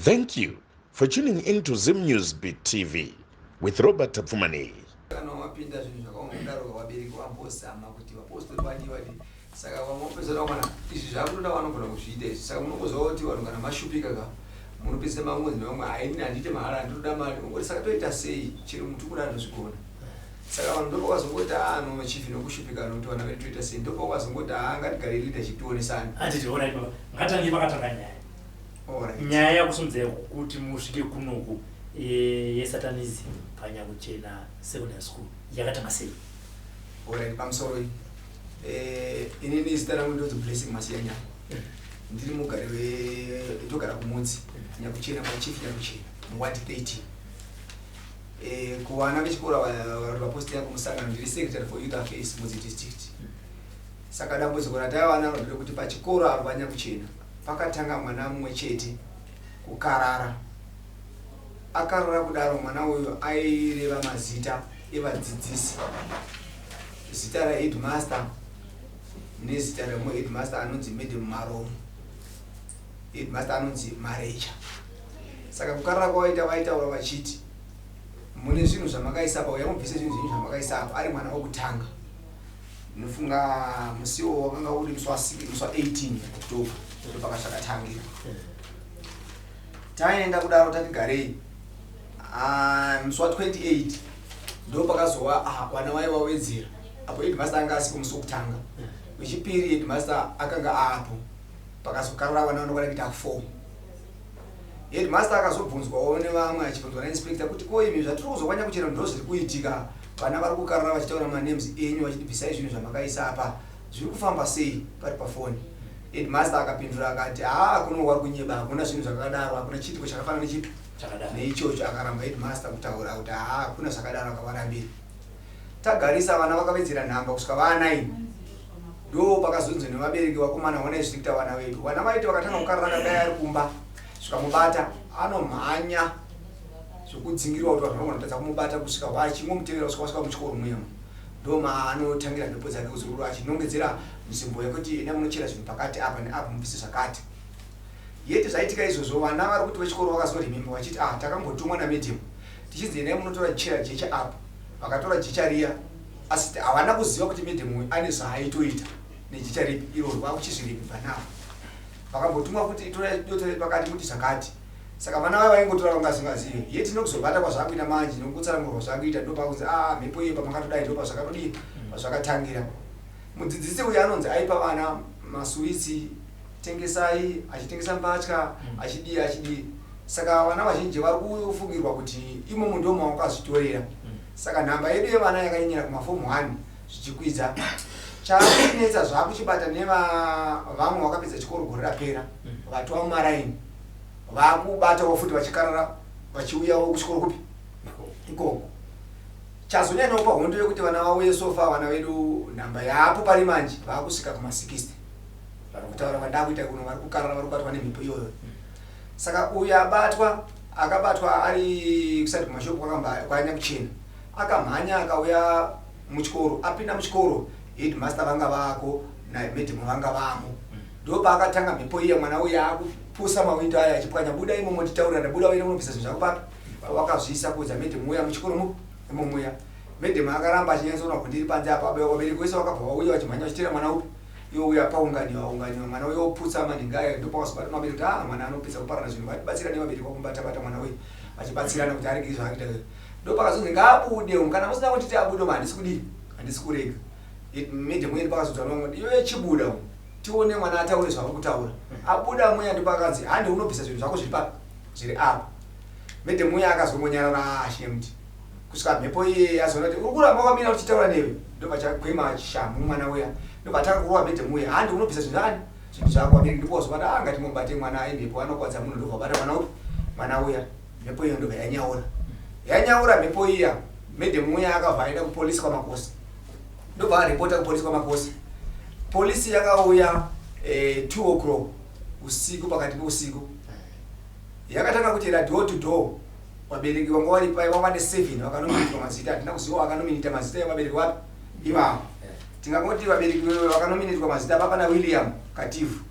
Thank you for tuning in to Zim News Beat TV with Robert Tapfumaneyi. Kana wapinda zvinhu zvakaoma kudaro vabereki vambozama kuti vapostori vadii vadii saka vamwe vapedzisira vaona izvi zvakutoda vanogona kuzviita izvi saka munongoziva kuti vanhu kana mashupika ka munopedzisira mangonzi nevamwe haini handiite mahara handinoda mari ungoti saka toita sei chero muti kuda anozvigona saka vanhu ndopakazongoti ano chief nokushupika nokuti vana vedu toita sei ndopakazongoti haa ngatigare leadership tionesane. Handiti alright baba ngatange pakatanga nyaya. Nyaya yakusimudzai kuti musvike kunoku yesatanism paNyakuchena Secondary School yakatanga sei? Alright, pamusoro iyi. Eh, inini zita rangu ndonzi Blessing Masiyanyana. Ndiri mugari we ndogara kuMudzi, Nyakuchena kwa Chief Nyakuchena, muward 13. Eh, kuvana vechikoro vari vaposti yangu musangano ndiri secretary for youth affairs Mudzi district. Saka dambudziko rataiva naro nderekuti pachikoro apa paNyakuchena pakatanga mwana mumwe chete kukarara. Akarara kudaro mwana uyu aireva mazita evadzidzisi, zita raheadmaster nezita remumwe headmaster anonzi Madam Maromo, headmaster anonzi Marecha. Saka kukarara kwavaita vaitaura vachiti mune zvinhu zvamakaisa apa, uya mubvise zvinhu zvenyu zvamakaisa apa, ari mwana wekutanga. Ndinofunga musiwo wakanga uri musi wa 18 October ndopakazvakatangira. Taenda kudaro tati garei. Ah, musi wa 28 ndopakazova ah, vana vaye vawedzera apo headmaster anga asipo musi wekutanga. Wechipiri headmaster akanga aapo pakazokarara vana vanokwana kuita 4. Headmaster akazobvunzwawo nevamwe achibvunzwa nainspector kuti ko imi zvatiri kuzwa kwaNyakuchena ndozviri kuitika vana vari kukarara vachitaura manames enyu vachiti bvisai zvinhu zvamakaisa apa zviri kufamba sei pari pafoni. Headmaster akapindura akati haa kuno wari kunyeba hakuna zvinhu zvakadaro hakuna chiitiko chakafanana nechipi neichocho akaramba headmaster kutaura kuti haa hakuna zvakadaro akavarambira. Tagarisa vana vakavedzera nhamba kusvika vaa 9 ndo pakazonzi nevabereki vakomana honai zviri kuita vana vedu. Vana vaiti vakatanga kukarara kadai ari kumba zvikamubata anomhanya zvekudzingirwa kuti vanhu vanogona kutadza kumubata kusvika vachingomutevera kusvika vasvika muchikoro muya ndo maanotangira mhepo dzake kuzorora achinongedzera nzvimbo yekuti enda munochera zvinhu pakati apa neapa mubvise zvakati. Yet zvaitika izvozvo vana vari kuti vechikoro vakazorimember vachiti ah takambotumwa namedium tichinzi endai munotora chera jecha apo vakatora jecha riya asi havana kuziva kuti madam uyu ane zvaaitoita nejecha ripi iroro vakuchizviremember now vakambotumwa futi torai dota repakati muti zvakati saka vana vaya vaingotora vanga vasingazive yet nokuzobata kwazvakuita manje nokutsanangurwa kwazvakuita ndopakunzi ah mhepo iyo pamakatodai ndopazvakatodii pazvakatangira mudzidzisi uyu anonzi aipa vana masuwitsi tengesai achitengesa mbatya achidii achidii saka vana vazhinji vari kufungirwa kuti imomo ndo mawakazvitorera saka nhamba yedu yevana yakanyanyira kumafomu 1 zvichikwidza chakunetsa zvakuchibata nevamwe vakapedza chikoro gore rapera vatova mumaraini vakubatawo futi vachikarara vachiuyawo kuchikoro kupi ikoko chazonyanyawo pahondo yekuti vana vauye sofa vana vedu nhamba yaapo pari manje vakusvika kuma 60 vari kutaura vandakuita kuno vari kukarara vari kubatwa nemhepo iyoyo saka uyu abatwa akabatwa ari kusati kumashopu kwaNyakuchena akamhanya akauya muchikoro apinda muchikoro headmaster vanga vako namadam vanga vamo ndopaakatanga mhepo iya mwana uya akupusa mawindo aya achipwanya buda imomo titaurirana buda uende unobvisa zvinhu zvako papi wakazviisa kuudza madam uya muchikoro imomuya madam akaramba achinyatsoona kuti ndiri panze apa vabereki vese vakabva vauya vachimhanya vachitera mwana upi iwe uya paunganiwa unganiwa mwana uyo oputsa manhingi ayo ndopakazobata vabereki kuti ah mwana anopedza kuparana zvinhu vatibatsira nevabereki vakumubata bata mwana uyu vachibatsirana kuti arege zvaakaita ndopakazonzi ngaabude umu kana musina kunditi abude umu handisi kudii handisi kurega madam uye ndopakazonzi vamwe iwe chibuda umu tione mwana ataure zvauri kutaura abuda muya ndopakanzi hande unobvisa zvinhu zvako zviri papi zviri apa madam uya akazongonyarara ashamed kusvika mhepo iye yazoona kuti uri kuramba wakamira uchitaura newe ndobva chagwema shamhu mwana uya ndobva atanga kurova madam uya hande unobvisa zvinhu zvani zvinhu zvako vabereki ndipo wazobata ah ngatimubate mwana aimhepo anokwadza munhu ndobva wabata mwana upi mwana uya mhepo iyo ndobva yanyaura yanyaura mhepo iya madam uya akabva aenda kupolisi kwamakosi ndobva aripota kupolisi kwamakosi polisi yakauya eh, 2 o'clock usiku pakati peusiku yakatanga kutera door to door vabereki vanga vari pai vanga vane 7 vakanominitwa mazita hatina kuziva vakanominita mazita evabereki vapi ivavo tingangoti vabereki vakanominitwa mazita papa nawilliam kativhu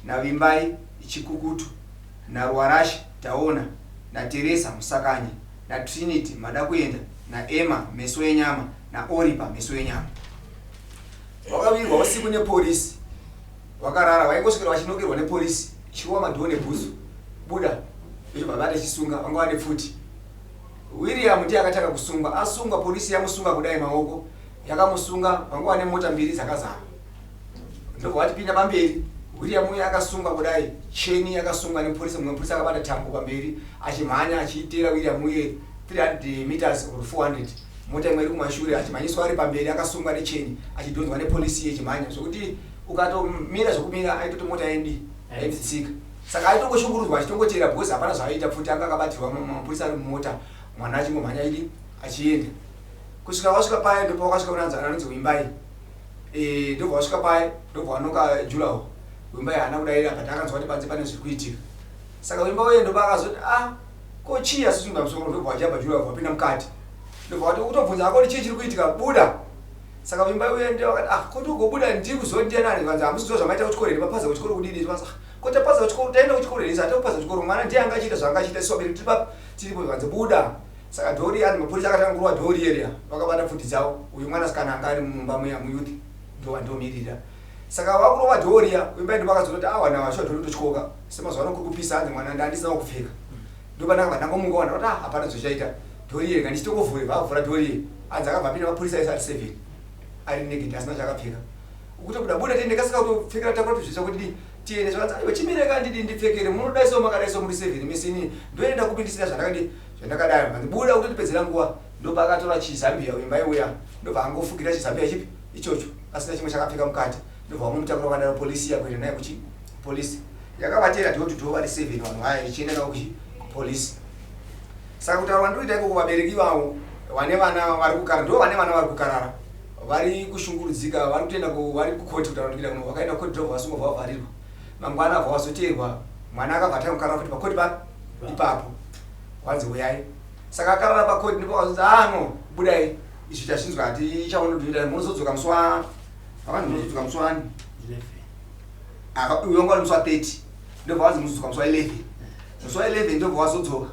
navimbai chikukutu naruwarashi. Taona naTeresa Musakanye naTrinity Madakuenda naEmma Meso Enyama naOripa Meso Enyama. Vakawirwa usiku nepolisi vakarara, vaingosvikira vachinokerwa nepolisi ichirova madhoo nebhutsu buda yochibva vabata ichisunga, vanga vane pfuti. William ndiye akatanga kusungwa, asungwa polisi yamusunga kudai maoko yakamusunga, vanga vane mota mbiri dzakazara ndobva vatipinda pamberi. William uye akasungwa kudai, cheni yakasungwa nemupurisa, mumwe mupurisa akabata tambo pamberi achimhanya achiitera William uye 300 meters or 400, mota imwe iri kumashure, achimhanyiswa ari pamberi akasungwa necheni achidhonzwa nepolisi yechimhanya zvokuti ukatomira zvokumira aitoti mota yaidi yainditsika. Saka aitongoshungurudzwa achitongotera because hapana zvaaiita, pfuti anga akabatirwa mapurisa ari mumota, mwana achingomhanya idi achienda kusvika wasvika paya. Ndobva wakasvika unanzi anonzi Wimbai, ndobva wasvika paya, ndobva wanoka julawo. Wimbai haana kudaira, but akanzwa kuti panze pane zviri kuitika. Saka Wimba uye ndobva akazoti, "Ah, ko chii?" Asisunga musoro, ndobva wajamba julawo, wapinda mukati, ndobva wati, "Ukutobvunza hako kuti chii chiri kuitika? Buda." Saka Wimbai uye ndiye wakati, "Ah, ko ndikugobuda ndiri kuziva kuti ndiani?" Vanzi, "Hamusi kuziva zvamaita kuchikoro here? Mapaza kuchikoro kudini?" Vanzi, "Ah, ko tapaza kuchikoro, taenda kuchikoro here? Hata kupaza kuchikoro, mwana ndiye anga achiita zvaanga achiita, isu vabereki tiri papi? Tiripo." Vanzi, "Buda." Saka dhori ani mapurisa akatanga kurova dhori area, vakabata pfuti dzavo. Uyu mwanasikana anga ari mumba muya muyouth ndo vandomirira. Saka vakurova dhori ya Wimbai ndo vakazototi, "Awa, nawa shuwa dhori totyoka semazuva ano kuri kupisa." Hanzi, "Mwana ndandisina kupfeka." Ndopanaka ndangomuka, wana kuti, "Ah, hapana zvichaita dhori iri kandichitongovhure." Vavhura dhori iri, hanzi akabva apinda mapurisa ese ari 7 ari naked, asina chaakapfeka. Ukutobuda, buda tiende, kasika kutopfekera, takura tuzvitsva kuti di tiende. Zvakanzi, "Aiwa, chimireka ndidi ndipfekere, munodaiso makadaiso muri 7 mese, inini ndoenda kupi ndisina zvandakadi zvandakadaro?" Hanzi, "Buda, kutotipedzera nguva." Ndobva akatora chizambia Wimbai uya, ndobva angofugira chizambia chipi ichocho, asina chimwe chakapfeka mukati, ndobva vamutakura vakadaro. Polisi yakuenda naye kuchi polisi yakavatera door to door vari 7 vanhu vaya, ichienda navo kuchi kupolisi. Saka kutaura kwandinoita ikoko, vabereki vavo vane vana vari kukara, ndo vane vana vari kukarara, vari kushungurudzika, vari kutoenda vari kukoti. Kutaura ndikuita kuno, vakaenda kukoti, ndobva vasungwa, vavharirwa. Mangwana abva vazoteerwa, mwana akabva atanga kukarara futi pakoti pa ipapo, wanzi, "Uyai." Saka akarara pakoti, ndipo vakazonzi, "Ah, no, budai, izvi tazvinzwa, hatichaonotoita, munozodzoka musi wa," vakanzi, "Munozodzoka musi wani?" 11. Uyu wanga uri musi wa30, ndobva vanzi, "Muzodzoka musi wa11." Musi wa11 ndobva wazodzoka,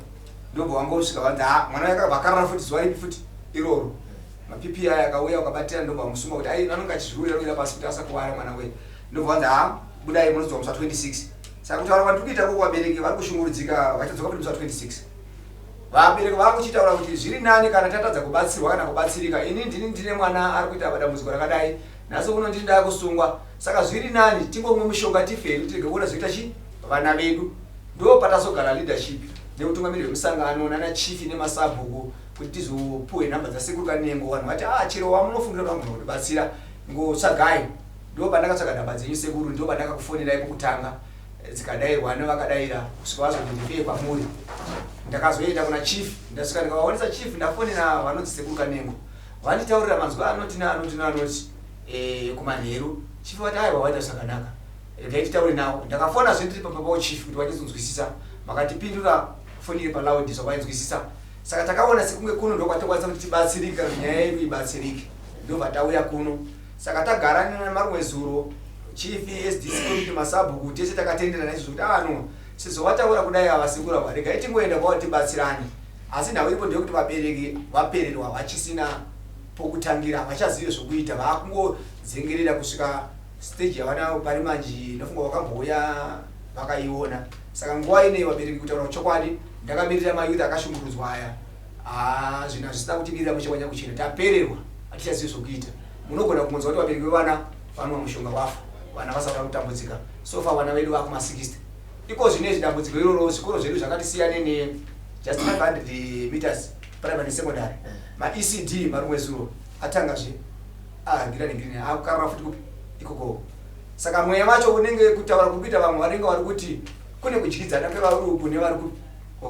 ndobva wangosvika, vanzi, "Ha, mwana akabva akarara futi." Zuva ripi futi iroro maPPI akauya ukabatira, ndobva vamusunga kuti ai anonge achizviwira wira pasi kuti asakuvara mwana we, ndobva vanzi, "Ha, budai, munozodzoka musi wa26." Saka kutaura kwandiri kuita koko, vabereki vari kushungurudzika, vachadzoka futi musi wa26. Vabereki vakuchitaura kuti zviri nani kana tatadza kubatsirwa kana kubatsirika. Ini ndini ndine mwana ari kuita dambudziko rakadai, nhasi uno ndini ndaakusungwa, saka zviri nani tingomwe mushonga tiferi, tirege kuona zvinoita chi vana vedu. Ndo patazogara leadership neutungamiri hwemusangano nana chief nemasabhuku kuti tizopuwe nhamba dzasekuru Kanengo. Vanhu vati, "Ah, chero wamunofungira kuti vangona kutibatsira, ngotsvagai." Ndo pandakatsvaga nhamba dzenyu sekuru, ndo pandakakufonerai pokutanga, dzikadairwa nevakadaira kusvika vazondindipei kwamuri. Ndakazoenda kuna chief, ndasvika ndikavaonesa, "Chief, ndafonera vanonzi sekuru Kanengo, vanditaurira manzwi anoti naanoti naanoti kumanheru." Chief vati, "Aiwa, waita zvakanaka, regai titaure navo." Ndakafona zve ndiri pamba chief kuti vanyatsokunzwisisa, makatipindura foni iri paloud zvavainzwisisa. Saka takaona sekunge kuno ndokwatokwanisa kuti tibatsirike, kana kuti nyaya yedu ibatsirike, ndobva tauya kuno. Saka tagara nemarumwe zuro, chief, SDC committee, masabhuku, tese takatenderana izvozvo kuti, "Ah, no, sezvo vataura kudai ava sekuru ava, regai tingoenda kwavo tibatsirane." Asi nhau iripo ndeyekuti vabereki vapererwa, vachisina pokutangira, havachazive zvokuita, vaakungodzengerera kusvika stage yavana pari manje. Ndofunga vakambouya vakaiona. Saka nguva inei vabereki, kutaura chokwadi, ndakamirira mayouth akashungurudzwa aya. Ah, zvinhu hazvisina kutimirira mushe kwaNyakuchena, tapererwa, hatichazivi zvokuita. Munogona kungonzwa kuti vabereki vevana vanwa mushonga, wafa, vana vasati kutambudzika. So far vana vedu vakuma60 iko zvinezvi. Dambudziko iroro, zvikoro zvedu zvakati siyane ne just 500 meters, primary nesecondary. MaECD marumwe zuro atangazve ahangira nengirine, akukarara futi kupi ikoko. Saka mweya wacho unenge kutaura kuri kuita vamwe vanenge vari kuti kune kudyidzana kwevari uku nevari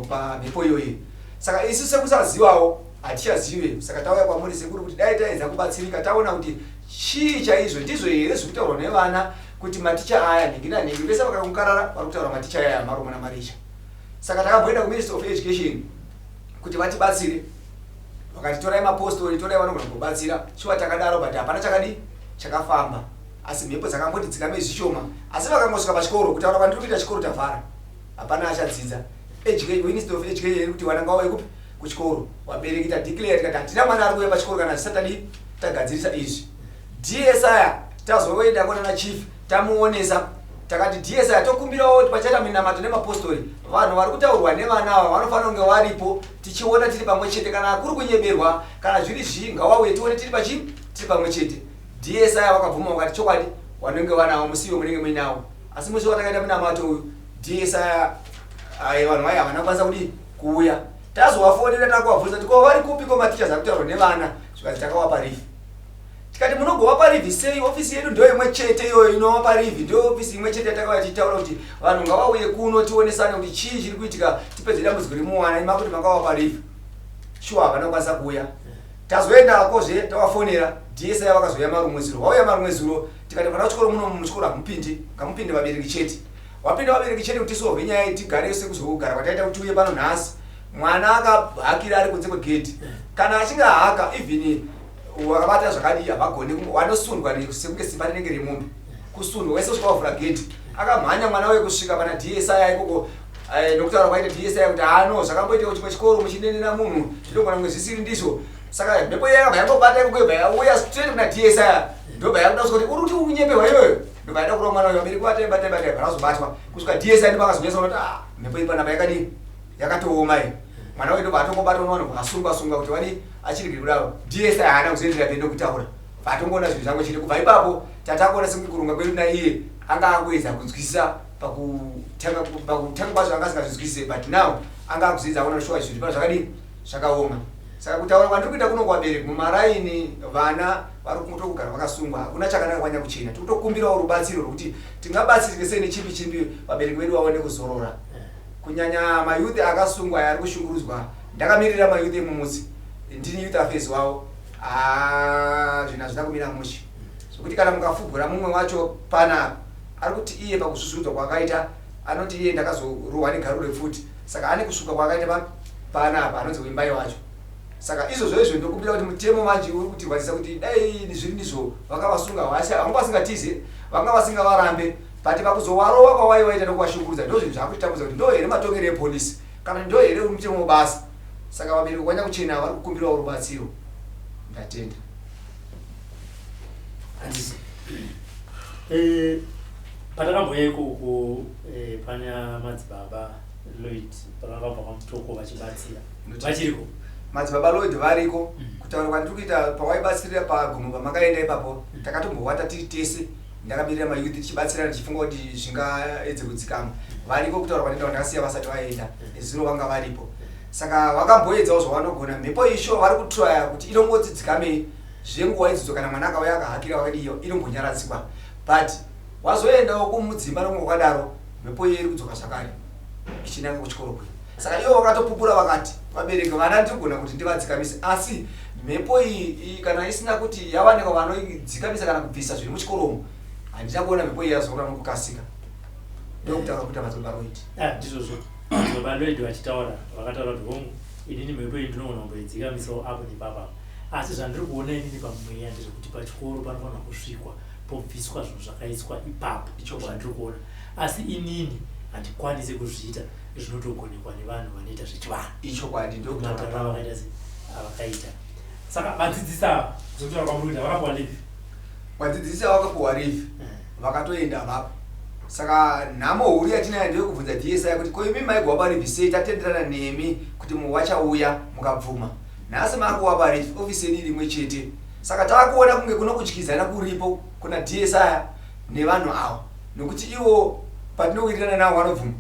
pamhepo iyoyi. Saka isu sekusazivawo hatichazive. Saka tauya kwamuri sekuru kuti dai taedza kubatsirika, taona kuti chii chaizvo, ndizvo here zviri kutaurwa nevana kuti maticha aya nhingi nanhingi vese vakakukarara vari kutaura maticha aya Maromo naMaricha. Saka takamboenda kuMinistry of Education kuti vatibatsire, vakati, "Torai mapostori, torai vanogona kubatsira." Shuwa takadaro, but hapana chakadi chakafamba. Asi mhepo dzakamboti dzikame zvishoma, asi vakangosvika pachikoro, kutaura kwandiri kuita, chikoro tavhara, hapana achadzidza. Ministry of Education iri kuti vana ngavauye kupi? Kuchikoro. Vabereki tadeclare tikati hatina mwana ari kuuya pachikoro kana zvisati tadii tagadzirisa izvi. DSI tazoenda konana chief tamuonesa, takati DSI tokumbirawo kuti pachaita minamato nemapostori, vanhu vari kutaurwa nevana ava vanofanira kunge varipo, tichiona tiri pamwe chete. Kana kuri kunyeberwa, kana zviri zvii, ngavauye tione tiri pachi tiri pamwe chete. DSI vakabvuma vakati chokwadi vanenge vanavo musiwo munenge muinawo. Asi musi watakaita minamato uyu, DSI ayi vanhu vaya havana kukwanisa kudii kuuya. Tazovafonera takuvabvunza kuti ko vari kupi, ko matichers ari kutaurwa nevana, zvikanzi takavapa leave. Tikati munogovapa leave sei? Ofisi yedu ndo imwe chete iyoyo inovapa leave, ndo ofisi imwe chete yatakauya tichitaura kuti vanhu ngavauye kuno tionesane kuti chii chiri kuitika, tipedze dambudziko remuwana imakuti makavapa leave. Shuwa havana kukwanisa kuuya. Tazoendakozve tavafonera DSI vakazouya marumwe zuro. Vauya marumwe zuro tikati vana kuchikoro muno muchikoro hamupindi, ngamupinde vabereki chete. Wapinda vabereki chete kuti tisolve nyaya iyi tigare sekuzogara kwataita kuti tiuye pano nhasi. Mwana akahakira ari kunze kwegedhi. Kana achinge ahaka even wakabata zvakadii havagoni, vanosundwa sekunge simba rinenge remombe. Kusundwa wese kusvika wavhura gedhi. Akamhanya mwana uye kusvika pana DSI ikoko. Nokutaura kwaita DSI kuti haano zvakamboitawo chimwe chikoro muchinenera munhu zvinogona kunge zvisiri ndizvo. Saka mhepo iya yakabva yangobata ikoko yobva yauya straight kuna DSI. Ndobva yakuda kusvika kuti uri kuti unyeperwa iyoyo. Ndobva yaida kurova mwana uyo, vabereki batai batai batai vakazobatwa. Kusvika DSI ndipo akazonyatsa kuona kuti ah mhepo iri panapa yakadii yakatooma iyi. Mwana uyu ndobva atongobatwa nevanhu vakasungwa sungwa kuti vadii achirigiri kudaro. DSI haana kuzoenderera mberi nokutaura. Vatongoona zvinhu zvangu chete. Kubva ipapo tatakuona sekunge kurunga kwedu naiye anga akuedza kunzwisisa pakutanga kwacho anga asingazvinzwisise, but now anga akuzoedza akuona shuwa zvinhu pano zvakadii zvakaoma. Saka kutaura kwandiri kuita kuno kuvabereki mumaraini, vana vari kutogara vakasungwa, hakuna chakanaka kwanyakuchena. Tiri kutokumbirawo rubatsiro rwekuti tingabatsirike sei nechimbi chimbi vabereki vedu vaone kuzorora, kunyanya mayouth akasungwa aya ari kushungurudzwa. Ndakamirira mayouth emumutsi, ndini youth affairs wavo. Zvinhu hazvina kumira mushe zvokuti kana mukafugura mumwe wacho panapa ari kuti iye pakuzvuzvurudzwa kwaakaita anoti iye ndakazorohwa negaro repfuti, saka ane kusvuka kwaakaita panapa anonzi wimbai wacho. Saka izvozvo izvo ndokumbira kuti mutemo manje uri kutirwadzisa kuti dai zviri ndizvo vakavasunga vanga vasingatize, vanga vasingavarambe, but pakuzovarova kwavaivaita nokuvashungurudza ndo zvinhu zvakutitambudza kuti ndo here matongero epolisi kana ndo here uri mutemo webasa. Saka vabereki kwanyakuchena vari kukumbirawo rubatsiro. Ndatenda. Handisi patakambouya ikoko pana madzibaba Lloyd vakanga vabva kwaMutoko vachibatsira, vachiriko? Madzibaba Lloyd variko. Kutaura kwandiri kuita, pawaibatsirira pagomo pamakaenda ipapo, takatombowata tiri tese ndakamirira mayouth tichibatsirana tichifunga kuti zvingaedze kudzikama. Variko kutaura kwandinoita, ndakasiya vasati vaenda nezuro vanga varipo. Saka vakamboedzawo zvavanogona. Mhepo iyi sure vari kutraya kuti inongoti dzikamei zvenguva idzodzo, kana mwana akauya akahakira vakadiyo inombonyaradzikwa, but wazoendawo kumudzimba nomwe kwakadaro mhepo iye iri kudzoka zvakare ichinanga kuchikoro kuya. Saka ivo vakatopupura vakati vabereki vana ndirikugona kuti ndivadzikamise, asi mhepo iyi kana isina kuti yawanikwa vanoidzikamisa kana kubvisa zviri muchikoro umu, handina kuona mhepo iyi yazorora nokukasika. Ndokutaura kuita madzibaba Lloyd. Ndizvozvo madzibaba Lloyd vachitaura, vakataura kuti hongu inini mhepo iyi ndinogona kumboidzikamisawo apo nepapa, asi zvandiri kuona inini pamweya ndezvekuti pachikoro panofanirwa kusvikwa pobviswa zvinhu zvakaiswa ipapo, zvandiri kuona, asi inini handikwanisi kuzviita, zvinotogonekwa nevanhu vanoita zvechivanhu. Ichokwadi. Ndokumatara vakaita se avakaita. Saka vadzidzisi ava, zvekutaura kwamuri kuita, vakapuwa leave? Vadzidzisi ava vakapuwa leave, vakatoenda vapo. Saka nhamo huru yatinayo ndeyekubvunza DSI kuti ko imi maigowapa leave sei? Tatenderana nemi kuti wachauya mukabvuma, nhasi makuwapa leave, ofisi yedu iri imwe chete. Saka taakuona kunge kuno kudyidzana kuripo kuna DSI nevanhu ava, nokuti ivo patinowirirana navo vanobvuma,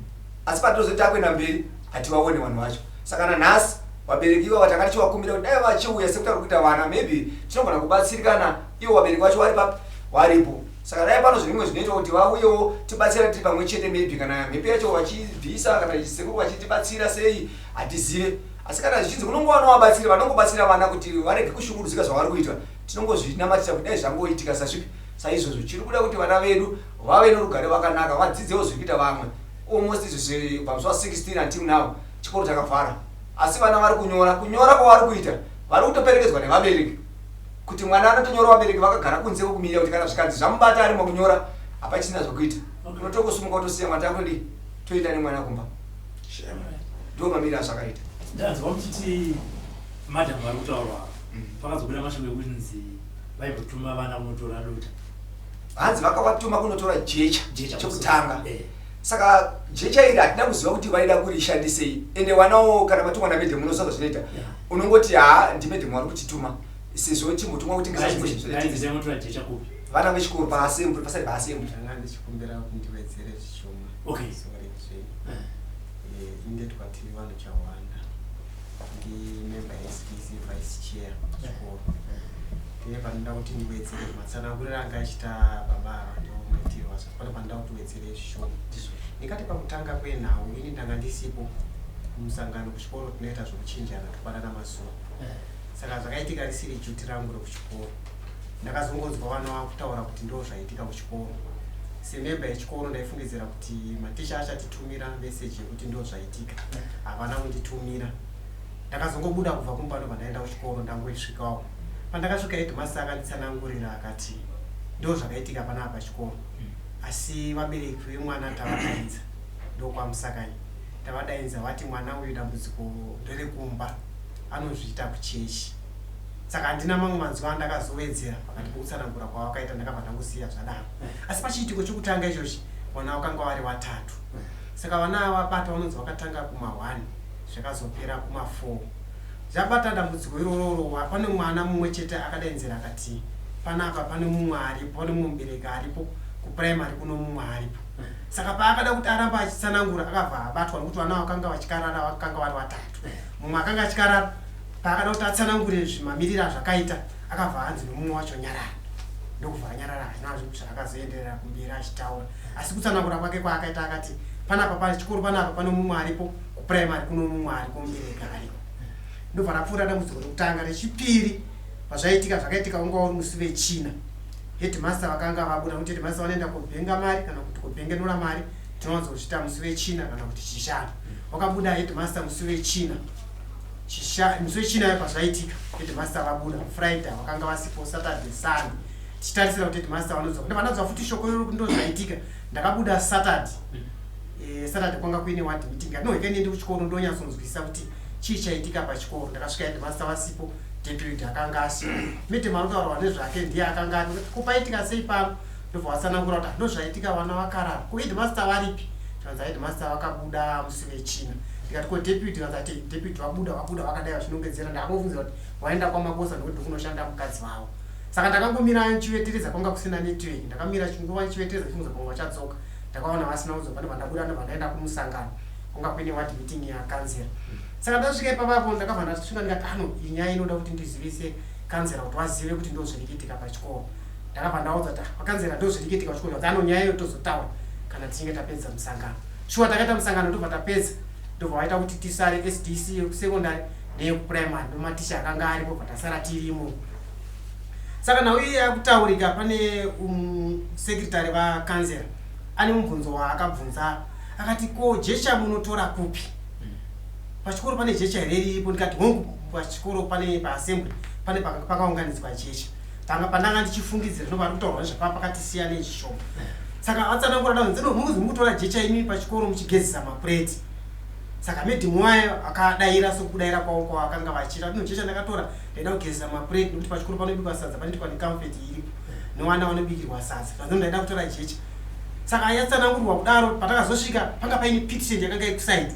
asi patinozoti takuenda mberi hativaone vanhu vacho. Saka nanhasi vabereki ivava tanga tichivakumbira kuti dai vachiuya sekutaura kuita vana, maybe tinogona kubatsirikana ivo vabereki vacho vari papi varipo. Saka dai pano zvimwe zvinoitwa kuti vauyewo tibatsirane tiri pamwe chete, maybe kana mhepo yacho vachibvisa kana sekuru vachitibatsira sei hatizive. Asi kana zvichinzi kunongova novabatsiri vanongobatsira vana kuti varege kushungurudzika zvavari kuitwa, tinongozvinamatira kuti dai zvangoitika sazvipi saizvozvo. Chiri kuda kuti vana vedu vave norugare vakanaka, vadzidzewo zviri kuita vamwe. Almost izvozvi pamusi wa16 until now chikoro chakavhara, asi vana vari kunyora. Kunyora kwavari kuita vari kutoperekedzwa nevabereki, kuti mwana anotonyora vabereki vakagara kunze kwokumirira kuti kana zvikanzi zvamubata ari makunyora hapachisina zvokuita, unotongosumuka utosiya mwana, takutodii, toenda nemwana kumba. Ndo mamiriro azvakaita. Ndanzwa muchiti madam vari kutaurwa ava pakazobuda mashoko ekunzi vaimbotuma vana kunotora dota. Hanzi vakavatuma kunotora jecha. Jecha. Chekutanga. Eh. Saka jecha iri hatina kuziva kuti vaida kurishandisei, ende wanawo kana matumwa namadam unoziva zvazvinoita. Unongoti ha, ndimadam vari kutituma sezvo chimbotumwa kutengesa chimwe chinhu. Vainzi Zvinotengesa. taimotora jecha kupi? Vana vechikoro paassembly, pasati paassembly. Ndanga ndichikumbira kuti ndiwedzere zvishoma. Okay. Sorry zvenyu. Indetwa tiri vanhu chawanda, ndimember yeSDC, vice chair chikoro. Ndine panoda kuti ndiwedzere matsananguriro anga achiita baba ava, ndomuitiro wazvo. Pane panoda kuti wedzere zvishoma. Ndingati pakutanga kwenhau, ini ndanga ndisipo mumusangano. Kuchikoro tinoita zvokuchinjana, topanana mazuva. Saka zvakaitika risiri duty rangu rekuchikoro. Ndakazongonzwa vana vakutaura kuti ndo zvaitika kuchikoro. Semember yechikoro ndaifungidzira kuti maticha achatitumira meseji yekuti ndo zvaitika. Havana kunditumira. Ndakazongobuda kubva kumba, ndobva ndaenda kuchikoro. Ndangoisvikawo, pandakasvika headmaster akanditsanangurira akati ndo zvakaitika panapa pachikoro, asi vabereki vemwana tavadaidza, ndokwamusakanyi tavadaidza, vati mwana uyu dambudziko nderekumba, anozviita kuchechi. Saka handina mamwe manzwi andakazowedzera pakati pokutsanangura kwavakaita. Ndakabva ndangosiya zvadaro. Asi pachiitiko chokutanga ichochi vana vakanga vari vatatu. Saka vana ava vabata vanonzi vakatanga kuma1, zvakazopera kuma4. Zvabata dambudziko irororo, pane mwana mumwe chete akadaidzira akati panapa pane mumwe aripo, pane mumwe mubereki aripo, kupuraimary kuno mumwe aripo. Saka paakada kuti aramba achitsanangura akabva abatwa, nokuti vana vakanga vachikarara vakanga vari vatatu. Mumwe akanga achikarara, paakada kuti atsanangure zvimamiriro azvakaita akabva anzi nomumwe wacho, "Nyarara." Ndokubva anyarara, hazvina zvaakazoenderera kumberi achitaura. Asi kutsanangura kwake kwaakaita akati panapa pachikoro panapa pane mumwe aripo, kupuraimary kuno mumwe ariko, mubereki ariko. Ndobva rapfuura dambudziko rekutanga. Rechipiri pazvaitika, zvakaitika unga uri musi wechina. Headmaster vakanga vabuda, kuti headmaster vanoenda kobhenga mari kana kuti kobhengenura mari, tinowanzozviita musi wechina kana kuti chishanu. Wakabuda headmaster musi wechina, musi wechina yo pazvaitika headmaster vabuda. Friday vakanga vasipo, Saturday, Sunday tichitarisira kuti headmaster vanodzoka. Ndobva ndanzwa futi shoko iroro kuti ndo zvaitika. Ndakabuda Saturday. Saturday kwanga kuine ward meeting. Atinoheka ndiende kuchikoro ndonyatsonzwisisa kuti chii chaitika pachikoro. Ndakasvika headmaster vasipo, deputy akanga asipo, madam anotaurwa nezvake ndiye akanga ari. Kupaitika sei pano? Ndobva vatsanangura kuti ndo zvaitika, vana vakarara. Ko headmaster varipi? Tikanzi headmaster vakabuda musi wechina. Ndikati ko deputy? Kanzi ati deputy vabuda, vabuda vakadai, vachinongedzera. Ndakangofunzira kuti waenda kwamakosa nokuti ndokunoshanda mukadzi vavo. Saka ndakangomira nchiveteredza, kwanga kusina network. Ndakamira chinguva nchiveteredza chifunza pamwe vachadzoka. Ndakaona vasina kudzoka, ndobva ndabuda, ndobva ndaenda kumusangano kwanga kuine ward meeting yakanzera. Saka ndasvika ipapapo ndakabva ndasvika ndikati ano iyi nyaya inoda kuti ndizivise kanzera kuti vazive kuti ndo zviri kuitika pachikoro. Ndakabva ndaudza kuti, "Ah, vakanzera, ndo zviri kuitika pachikoro." Kuti ano nyaya iyo tozotaura kana tichinge tapedza musangano. Shuwa takaita musangano, ndobva tapedza, ndobva vaita kuti tisare SDC yekusecondary neyekuprimary, nomaticha akanga aripo, bva tasara tirimo. Saka nhau iyi yakutaurika, pane secretary vakanzera ane mubvunzo waakabvunza akati, "Ko jecha munotora kupi pachikoro? Pane jecha here riripo?" Ndikati, "Hongu, pachikoro pane paassembly pane pakaunganidzwa jecha." Panga pandanga ndichifungidzira ndo vari kutaurwa nezvapaa pakati siyanei zvishoma. Saka vatsanangura danzi muzi mukutora jecha imi pachikoro muchigezesa mapureti. Saka madam wayo akadaira sokudayira kwavo kwavakanga vachiita no jecha ndakatora ndaida kugezesa mapureti nekuti pachikoro panobikwa sadza, panoitwa necomfort iripo nevana vanobikirwa sadza, zvanzo ndaida kutora jecha. Saka yatsanangurwa kudaro, patakazosvika panga paine petition yakanga ikusaidi.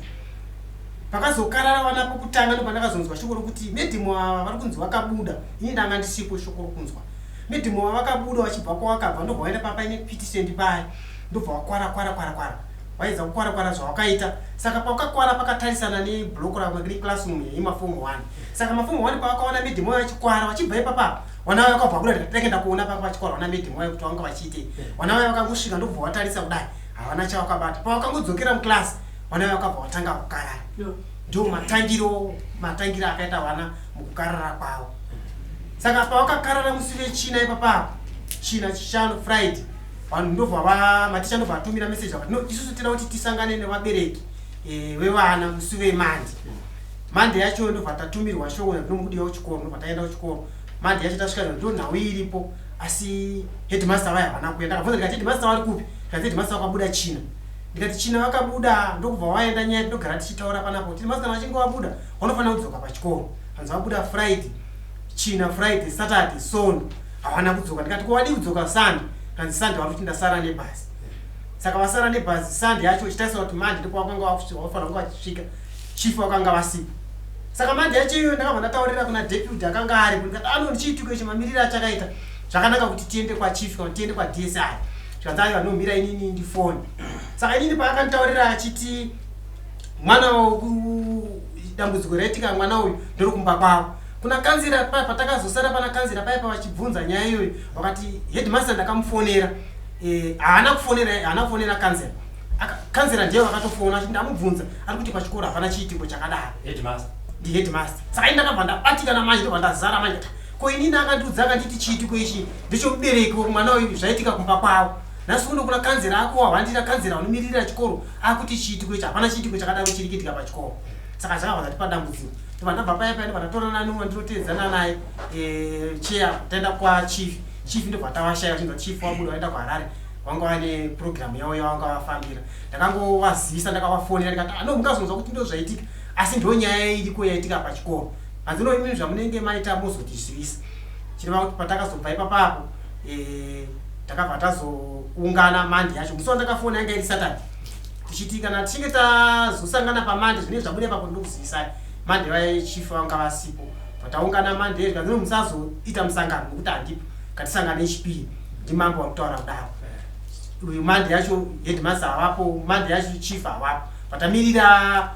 Pakazokarara vana pokutanga, ndopandakazonzwa shoko rokuti madam ava vari kunzi vakabuda. Ini ndanga ndisipo. Shoko rokunzwa madam ava vakabuda vachibva kwavakabva, ndobva vaenda papaine petition paya, ndobva vakwara kwara kwara kwara, vaedza kukwara kwara zvavakaita. Saka pavakakwara pakatarisana neblock reclassroom yemaform 1. Saka maform 1 pavakaona madam vaya vachikwara vachibva ipapapa, vana vaya vakabva kuda ndikati kuona panga pachikwara vana madam vaya kuti vanga vachiitei. Vana vaya vakangosvika ndobva vatarisa kudai, havana chavakabata. Pavakangodzokera muclass, vana vaya vakabva vatanga kukarara. Ndo matangiro akaita vana mukukarara kwavo. Saka pavakakarara musi wechina ipapapo, china, chishanu, Friday, vanhu ndobva maticha ndobva atumira message vakati, "No, isusu tinoda kuti tisangane nevabereki vevana musi weMonday." Monday yacho ndobva tatumirwa shoko ndinomukudiwa kuchikoro. Ndobva taenda kuchikoro Monday yacho. Tasvika, ndo nhau iripo, asi headmaster vaya havana kuenda. Ndakabvunza ndikati, "Headmaster vari kupi?" Ndikati, "Headmaster vakabuda china." Ndikati china vakabuda ndokubva waenda nyaya tinogara tichitaura panapo kuti masikana vachinge vabuda vanofanira kudzoka pachikoro. Hanzi vabuda Friday, china Friday, Saturday, Sondo havana kudzoka. Ndikati ko vadii kudzoka Sunday? Hanzi Sunday vari kuti ndasara nebhazi. Saka vasara nebhazi Sunday yacho uchitarisa kuti Monday ndipo vakanga vafanira kunge vachisvika chief vakanga vasipo. Saka Monday yacho iyoyo ndakabva ndataurira kuna deputy akanga aripo ndikati ano ndichiitiko ichi mamiriro achakaita zvakanaka kuti tiende kwachief kana tiende kwaDSI. Zvikanzi aiwa nomira inini ndifone. Saka inini paakanditaurira achiti mwana dambudziko raitika mwana uyu ndiri kumba kwavo kuna kanzira paya patakazosara pana kanzira paya pavachibvunza nyaya iyoyo vakati headmaster ndakamufonera eh, haana kufonera haana kufonera kanzira kanzira ndiye vakatofona achiti ndamubvunza ari kuti pachikoro hapana chiitiko chakadaro headmaster ndi headmaster saka ini ndakabva ndabatikana manje ndobva ndazara manje ko inini akandiudza akanditi chiitiko ichi ndechomubereki mwana uyu zvaitika kumba kwavo nhasi uno kuna kanzera ako wahwandira kanzera unomiririra chikoro akuti chiitiko ichi hapana chiitiko chakadaro chiri kuitika pachikoro saka zvakabva zvatipa dambudziko ndobva ndabva paya paya ndobva ndatorana neumwe ndinoteedzana naye eh, cheya taenda kwachief chief ndobva tawashaya vachinzwa chief wabuda vaenda kuharare vanga vane purogiramu yavo yavanga vafambira ndakangovazivisa ndakavafonera ndikati ano ah, mungazonzwa kuti ndo zvaitika asi ndo nyaya iriko yaitika pachikoro hanzi no imimi zvamunenge maita mozotizivisa chireva kuti patakazobva ipapapo eh, takabva tazoungana mandi yacho musi wandakafona yanga iri saturday tichiti kana tichinge tazosangana pamande zvinenge zvabuda ipapo ndokuzivisai mande vaye chief vanga vasipo pataungana mande zvikanzi musazoita musangano nokuti handipo ngatisangane chipiri ndimambo vakutaura kudaro uyu mande yacho headmaster havapo mande yacho chief havapo patamirira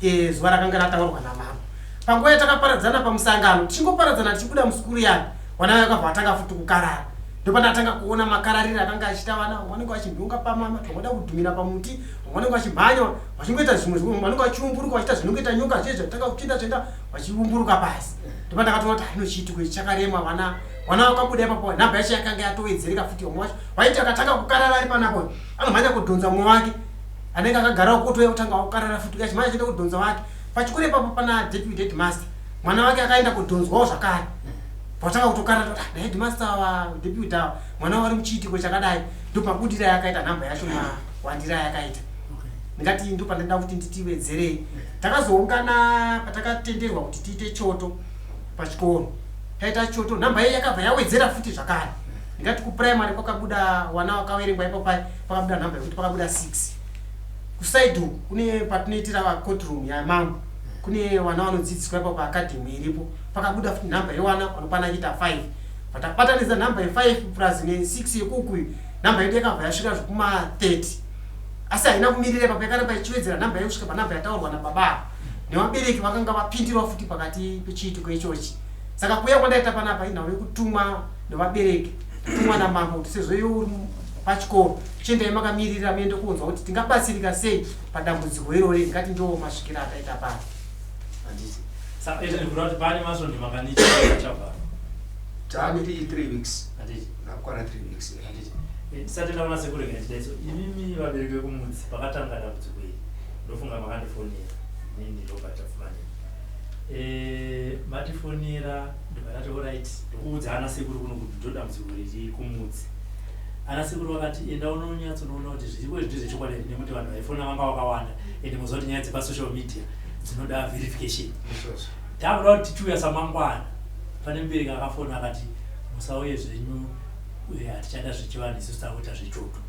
e, zuva rakanga rataurwa namambo panguva yatakaparadzana pamusangano tichingoparadzana tichibuda musukuru yake vana vakabva vatanga futi kukarara ndopandatanga kuona makarariro akanga achiita vana vanenge vachinhonga pamama vamwe kudhumira pamuti vamwe vanenge vachimhanya vachingoita zvimwe zvimwe vanenge vachiumburuka vachiita zvinongoita nyoka zviye zvatanga kuchinda zvoenda vachiumburuka pasi ndopandakatoona kuti hano chiitiko ichi chakarema vana vana vakabuda ipapo nhamba yacho yakanga yatowedzereka futi vamwe vacho vaiti akatanga kukarara ari panapo anomhanya kudhonza mumwe wake anenge akagara kotouya kutanga kukarara futi achimhanya achienda kudhonza wake pachikoro ipapo pana deputy headmaster mwana wake akaenda kudhonzwawo zvakare Vatanga kutokarata kuti ah, headmaster ava deputy ava mwana wari muchiitiko chakadai ndopabudira yakaita nhamba yacho mawandira yakaita ndingati ndopandinoda kuti nditiwedzerei takazoungana patakatenderwa kuti tiite choto pachikoro taita choto nhamba iye yakabva yawedzera futi zvakare ndingati kuprimary kwakabuda wana wakaverengwa ipo pai pakabuda nhamba yekuti pakabuda 6 kusaidi uku kune patinoitira courtroom yamambo kune wana vanodzidziswa ipapo paacademy iripo pakabuda futi nhamba yewana vanokwana achiita 5 patabatanidza nhamba ye5 plus ne6 yekuku nhamba yedu yakabva yasvika zvekuma 30 asi haina kumirira ipapo yakaramba ichiwedzera nhamba yekusvika panhamba yataurwa nababa ava nevabereki vakanga vapindirwa futi pakati pechiitiko ichochi saka kuuya kwandaita panapa inhau yekutumwa nevabereki kutumwa namambo kuti sezvo iwe uri pachikoro chiendai makamirira muende kuunzwa kuti tingabatsirika sei padambudziko irori ndingati ndo masvikiro ataita pano handiti saka ita ndikuda kuti pane masvondo mangani chabva takuti i 3 weeks handiti nakukwana 3 weeks eh. handiti eh, tisati taona sekuru rega tidai so imimi vabereki vekumudzi pakatanga dambudziko iri ndofunga makandifonera nini Robert Tapfumaneyi eh, matifonera ndobva ndati orit ndokuudza ana sekuru kuno kuti ndo dambudziko riri kumudzi ana sekuru vakati enda unonyatsonoona kuti zviriko izvi ndezvechokwadi here nekuti vanhu vaifona vanga vakawanda ende moziva kuti nyaya dzepasocial media dzinoda verification takuda kuti tichiuya samangwana pane mubereki akafona akati musauye zvenyu eh, hatichada zvechivanhu isusu takuita zvechoto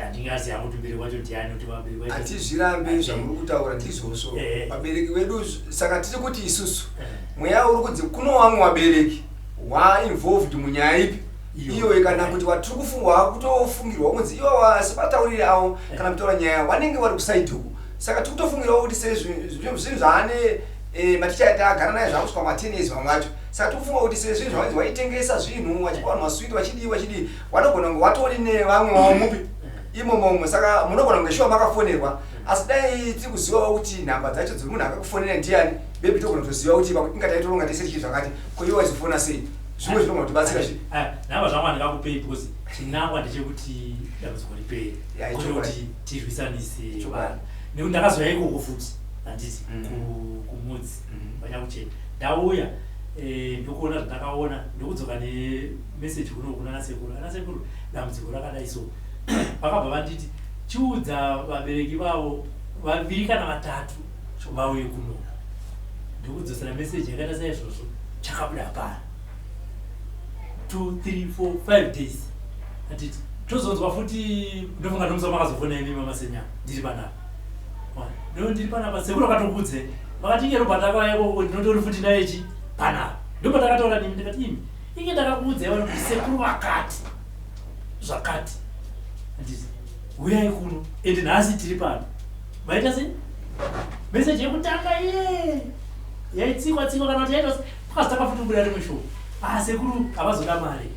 handingaziva kuti mubereki wacho ndiani kuti vabereki hatizvirambe zvamuri kutaura ndizvozvo eh, eh. vabereki vedu saka tiri kuti isusu mweya uri kunzi kuno vamwe vabereki wainvolved munyaya ipi iyoyo kana kuti watiri kufungwa wakutofungirwa kunzi ivo vasipataurire avo kana kutaura nyaya vanenge vari kusaidi uku saka tiri kutofungirawo kuti sezvinhu zvaane eh, maticha ati agara naye zvakusvika ma 10 years vamwe vacho saka tiri kufunga kuti sezvinhu zvavanzi vaitengesa zvinhu vachipa vanhu maswiti vachidii vachidii vanogona kunge vatori nevamwe vavo mupi imomomo saka munogona kunge shuwa makafonerwa asi dai tiri kuzivawo kuti nhamba dzacho dzemunhu akakufonera ndiyani maybe togona kutoziva kuti inga taitoronga tese tichii zvakati ko iwe waizofona sei zvimwe zvinogona kutibatsira zvi eh, nhamba zvangu handingakupei because chinangwa ndechekuti dambudziko ripere kwete kuti tirwisanise vanhu nekuti ndakazouya ikoko futi handiti mm. kumudzi mm. vanyakuchena ndauya eh, ndokuona zvandakaona ndokudzoka nemeseji kuno kuna nasekuru anasekuru dambudziko rakadai so vakabva vanditi Chiudza vabereki vavo vaviri kana vatatu vauye kuno. Ndikudzosera message yakaita saizvozvo, chakabuda hapana. 2 3 4 5 days atiti tozonzwa futi. Ndofunga ndomusa makazofona imi mamasenyama, ndiri panapa. No, ndiri panapa. Sekuru akatokudze vakati inge Robert akauya ikoko, ndinotori futi naye chi panapa. Ndopatakataura nimi, ndikati imi inge ndakakuudzai vano kuti sekuru vakati zvakati, handiti uyai kuno, ende nhasi tiri pano. Maita sei? Meseji yekutanga iye yaitsikwa tsikwa kana kuti yaita pakazotanga futi kubuda rimwe shoko, ah, sekuru havazoda mari.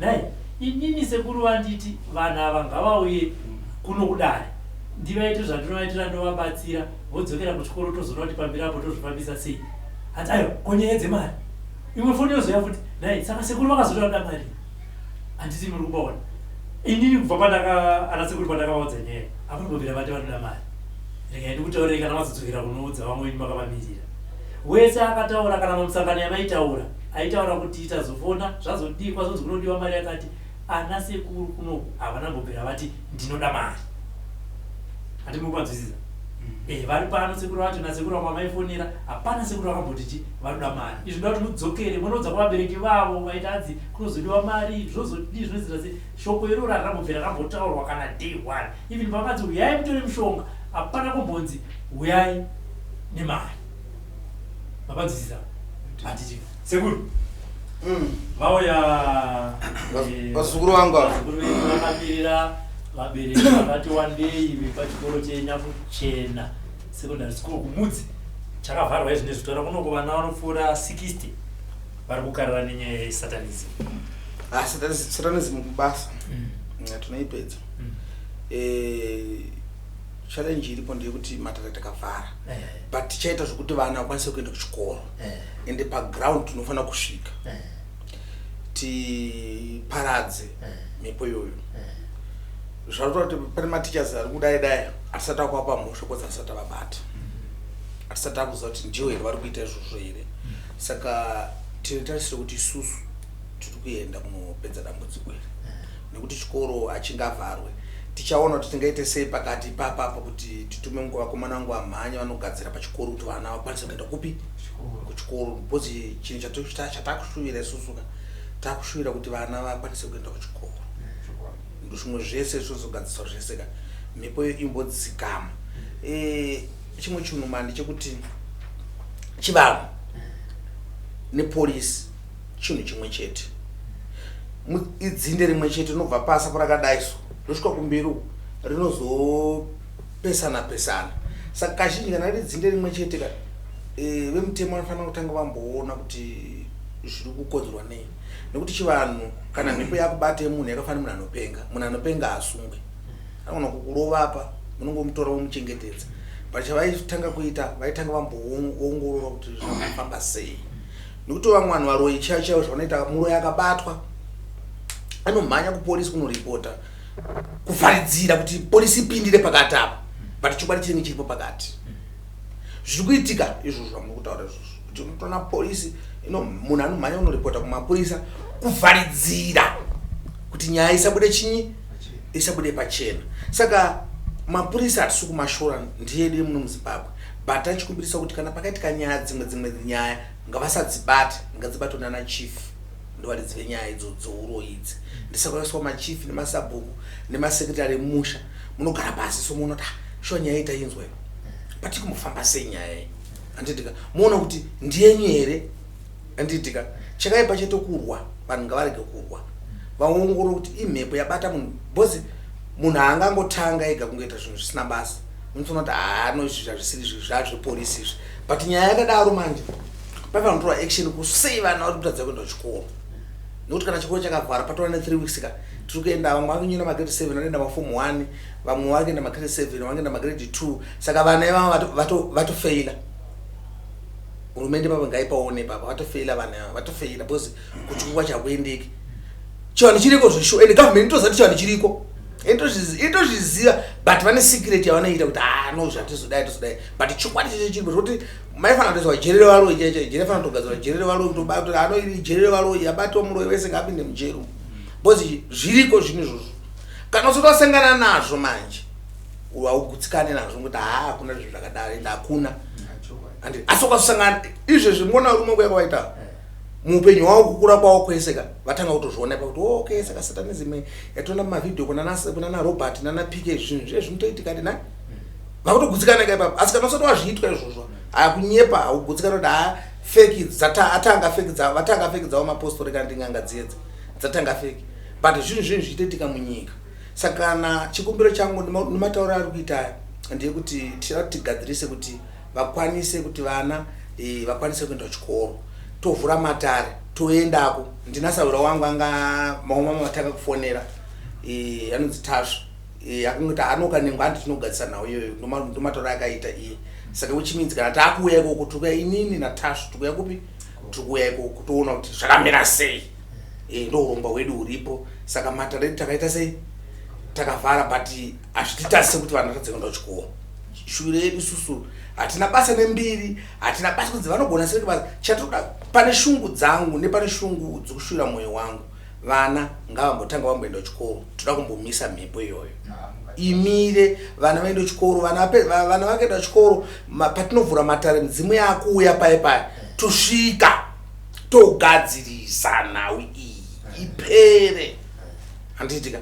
Nai inini sekuru vanditi vanhu ava ngavauye kuno kudare, ndivaite zvandinovaitira, ndovabatsira, vodzokera kuchikoro, tozoona kuti pamberi apo tozvifambisa sei. Hanzi aiwa, ko nyaya dzemari? Imwe foni yozoya futi, nai saka sekuru vakazoti vanoda mari, handiti muri kubaona? Inini kubva pandaka ana sekuru pandakavaudza nyaya, havanombobvira vati vanoda mari. Regai ndikutaurire, kana vazodzokera kunoudza vamwe venyu makavamirira, wese akataura kana mamusangano yamaitaura aitaura kuti tazofona zvazodikwa zvonzi kunodiwa mari yakati, ana sekuru kunoku havana mbobvira vati ndinoda mari. Handi mukupanzwisisa? Eh, vari pano sekuru vacho nasekuru vamwe vamaifonera, hapana sekuru vakamboti chi vanoda mari. Izvi ndoda kuti mudzokere munoudza kuvabereki vavo vaiti hanzi kunozodiwa mari, zvozodii, zvinoitira sei. Shoko iroro harambobvira rambotaurwa kana day one. Even pakanzi huyai mutore mushonga, hapana kumbonzi huyai nemari. Mapanzwisisa? Handiti sekuru vauya Vazukuru vangu ava. Vazukuru venyu vakamirira vabereki vakati wandei vepachikoro cheNyakuchena Secondary School kuMudzi, chakavharwa izvi nezvitaura kunoko. Vana vanopfuura 60 vari kukarara nenyaya yesatanism. Ah, satanism kubasa. Tinoipedza. Challenge iripo ndeyekuti matare takavhara, but tichaita zvokuti vana vakwanise kuenda kuchikoro. Ende paground tinofanira kusvika tiparadze mhepo iyoyo. Zvakuta kuti pane mateachers ari kudai dai hatisati akuvapa mhosva because hatisati avabata, hatisati akuziva kuti ndiwo here vari kuita izvozvo here. Saka tine tarisiro kuti isusu tiri kuenda kunopedza dambudziko iri, nekuti chikoro hachingavharwe. Tichaona kuti tingaite sei pakati ipapapa kuti titume vakomana vangu vamhanya vanogadzira pachikoro kuti vana vakwanise kuenda kupi? Kuchikoro. Because chinhu chatakushuvira isusu ka, takushuvira kuti vana vakwanise kuenda kuchikoro. Ndo zvimwe zvese zvozogadziswa zvese ka mhepo iyo imbodzikama. Chimwe chinhu mandi chekuti chivanhu nepolisi chinhu chimwe chete. Idzinde rimwe chete rinobva pasi apo rakadai so, rosvika kumberi uku rinozopesana pesana. Saka kazhinji kana riri dzinde rimwe chete ka, vemutemo vanofanira kutanga vamboona kuti zviri kukonzerwa nei, nekuti chivanhu kana mhepo yakubata yemunhu yakafanira munhu anopenga. Munhu anopenga haasungwe, anogona kukurova apa, munongomutora vomuchengetedza. But chavaitanga kuita, vaitanga vamboongorora kuti zvakafamba sei, nekuti vamwe vanhu varoyi chaivo chaivo zvavanoita, muroyi akabatwa anomhanya kupolisi kunoripota kuvharidzira kuti polisi ipindire pakati apa, but chokwadi chinenge chiripo pakati. Zviri kuitika izvozvo zvamuri kutaura izvozvo kuti unotoona polisi ino munhu anomhanya kunoripota kumapurisa kuvharidzira kuti nyaya isabude chinyi, isabude pachena. Saka mapurisa hatisi kumashora, ndiyedu yemuno muZimbabwe, but tachikumbirisa kuti kana pakaitika nyaya, dzimwe nyaya ngavasadzibate, ngadzibatwe nana chief, ndovaridzi venyaya idzo dzouroyi idzi. Ndisakaiswa machief nemasabhuku nemasekretary emusha, munogara pasi so muona kuti, ah, shuwa nyaya iyi tainzwa iyi, patiri kumbofamba sei nyaya iyi, handitika? Muona kuti ndiyenyu here, handitika? Chakaipa chete kurwa, vanhu ngavarege kurwa, vaongorore kuti imhepo yabata munhu, because munhu haangangotanga ega kungoita zvinhu zvisina basa. Unotoona kuti haano izvi zvazvisiri izvi zvazvepolisi izvi, but nyaya yakadaro manje paifanira kutorwa action kusei vana vari kutadza kuenda kuchikoro, nekuti kana chikoro chakavhara patora ne3 weeks ka, tiri kuenda vamwe vari kunyora magrade 7, vanoenda maform 1, vamwe vari kuenda magrade 7, vari kuenda magrade 2. Saka vana ivava vatofeila. Hurumende papa ngaipaone papa, vatofeila vana ivava, vatofeila because kuchikoro kwacho hakuendeki. Chivanhu chiriko zveshuwa, ende government itoziva kuti chivanhu chiriko, itozviziva, but vane secret yavanoita kuti ah no, zvatizodai tozodai, but chokwadi chacho chiripo zvekuti maifanira kutoiswa jere revaroyi chaicho. Jere fanira kutogadzirwa, jere revaroyi, kutobata ano iri jere revaroyi, abatwa muroyi wese ngaapinde mujeri umu, because zviriko zvinhu izvozvo. Kana usati wasangana nazvo manje. Haugutsikane nazvo ngokuti haa, hakuna zvinhu zvakadaro, ende hakuna. Andi asi ukasangana izvezvi muona varume kuya kwavaita muupenyu hwavo, kukura kwavo kwese ka, vatanga kutozviona ipa kuti, oh, okay, saka satanism yatoona mumavhidhiyo kunana Robert nana PK, zvinhu zve zvinotoitika ndina vakutogutsikana ka ipapo. Asi kana usati wazviitwa izvozvo, hakunyepa, haugutsikana kuti haa, fake atanga fake vatanga fake dzavo mapostori kana nding'anga dziyedza dzatanga fake, but zvinhu zvichitoitika munyika. Saka kana chikumbiro changu nematauro ari kuita aya ndeyekuti tichada kuti tigadzirise kuti vakwanise kuti vana vakwanise kuenda kuchikoro, tovhura matare, toendako. Ndina sahwira wangu anga mamwe mama vatanga kufonera, anonzi Tasva, akangoti anoka nengo handi tinogadzisa nhau iyoyo. Ndomatauro akaita iye. Saka which means kana taakuuya ikoko, tikuya inini naTasva, tikuya kupi? Tikuuya ikoko toona kuti zvakamira sei. Ndo urongwa hwedu huripo. Saka matare edu takaita sei? Takavhara, but hazvititasi sekuti vanhu vatadze kuenda kuchikoro. Shure yedu isusu hatina basa nembiri, hatina basa kunzi vanogona sei basa. Chatoda pane shungu dzangu nepane shungu dzekushuvira mwoyo wangu, vana ngavambotanga vamboenda kuchikoro. Toda kumbomisa mhepo iyoyo imire, vana vaende kuchikoro. Vana vakaenda kuchikoro, patinovhura matare, midzimu yakuuya paye paya, tosvika togadzirisa nhau iyi ipere. Handiitika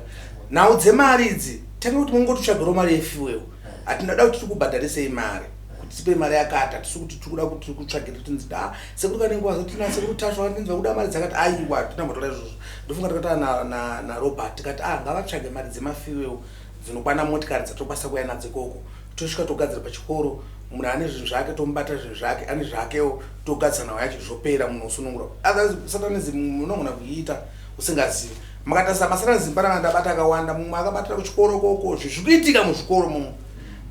nhau dzemari idzi, tanga kuti mungototsvagirawo mari yefuel. Hatinada kuti tikubhadharisei mari kuti tipe mari yakati, hatisi kuti tikuda kuti tikutsvagire tinzi da sekuri kanenge wazotina sekuri Tasva tinzi vakuda mari dzakati. Aiwa, tinambotora izvozvo. Ndofunga takataura naRobert tikati, ah, ngavatsvage mari dzemafuel dzinokwana motikari dzatokwanisa kuuya nadzo ikoko, tosvika togadzira pachikoro. Munhu ane zvinhu zvake tomubata zvinhu zvake, ane zvakewo togadzisa nhau yacho, zvopera, munhu osunungura. Otherwise satanism munogona kuiita usingazivi. Makatarisa masatanism panapa ndabata akawanda, mumwe akabatira kuchikoro koko, zvinhu zviri kuitika muzvikoro mumo,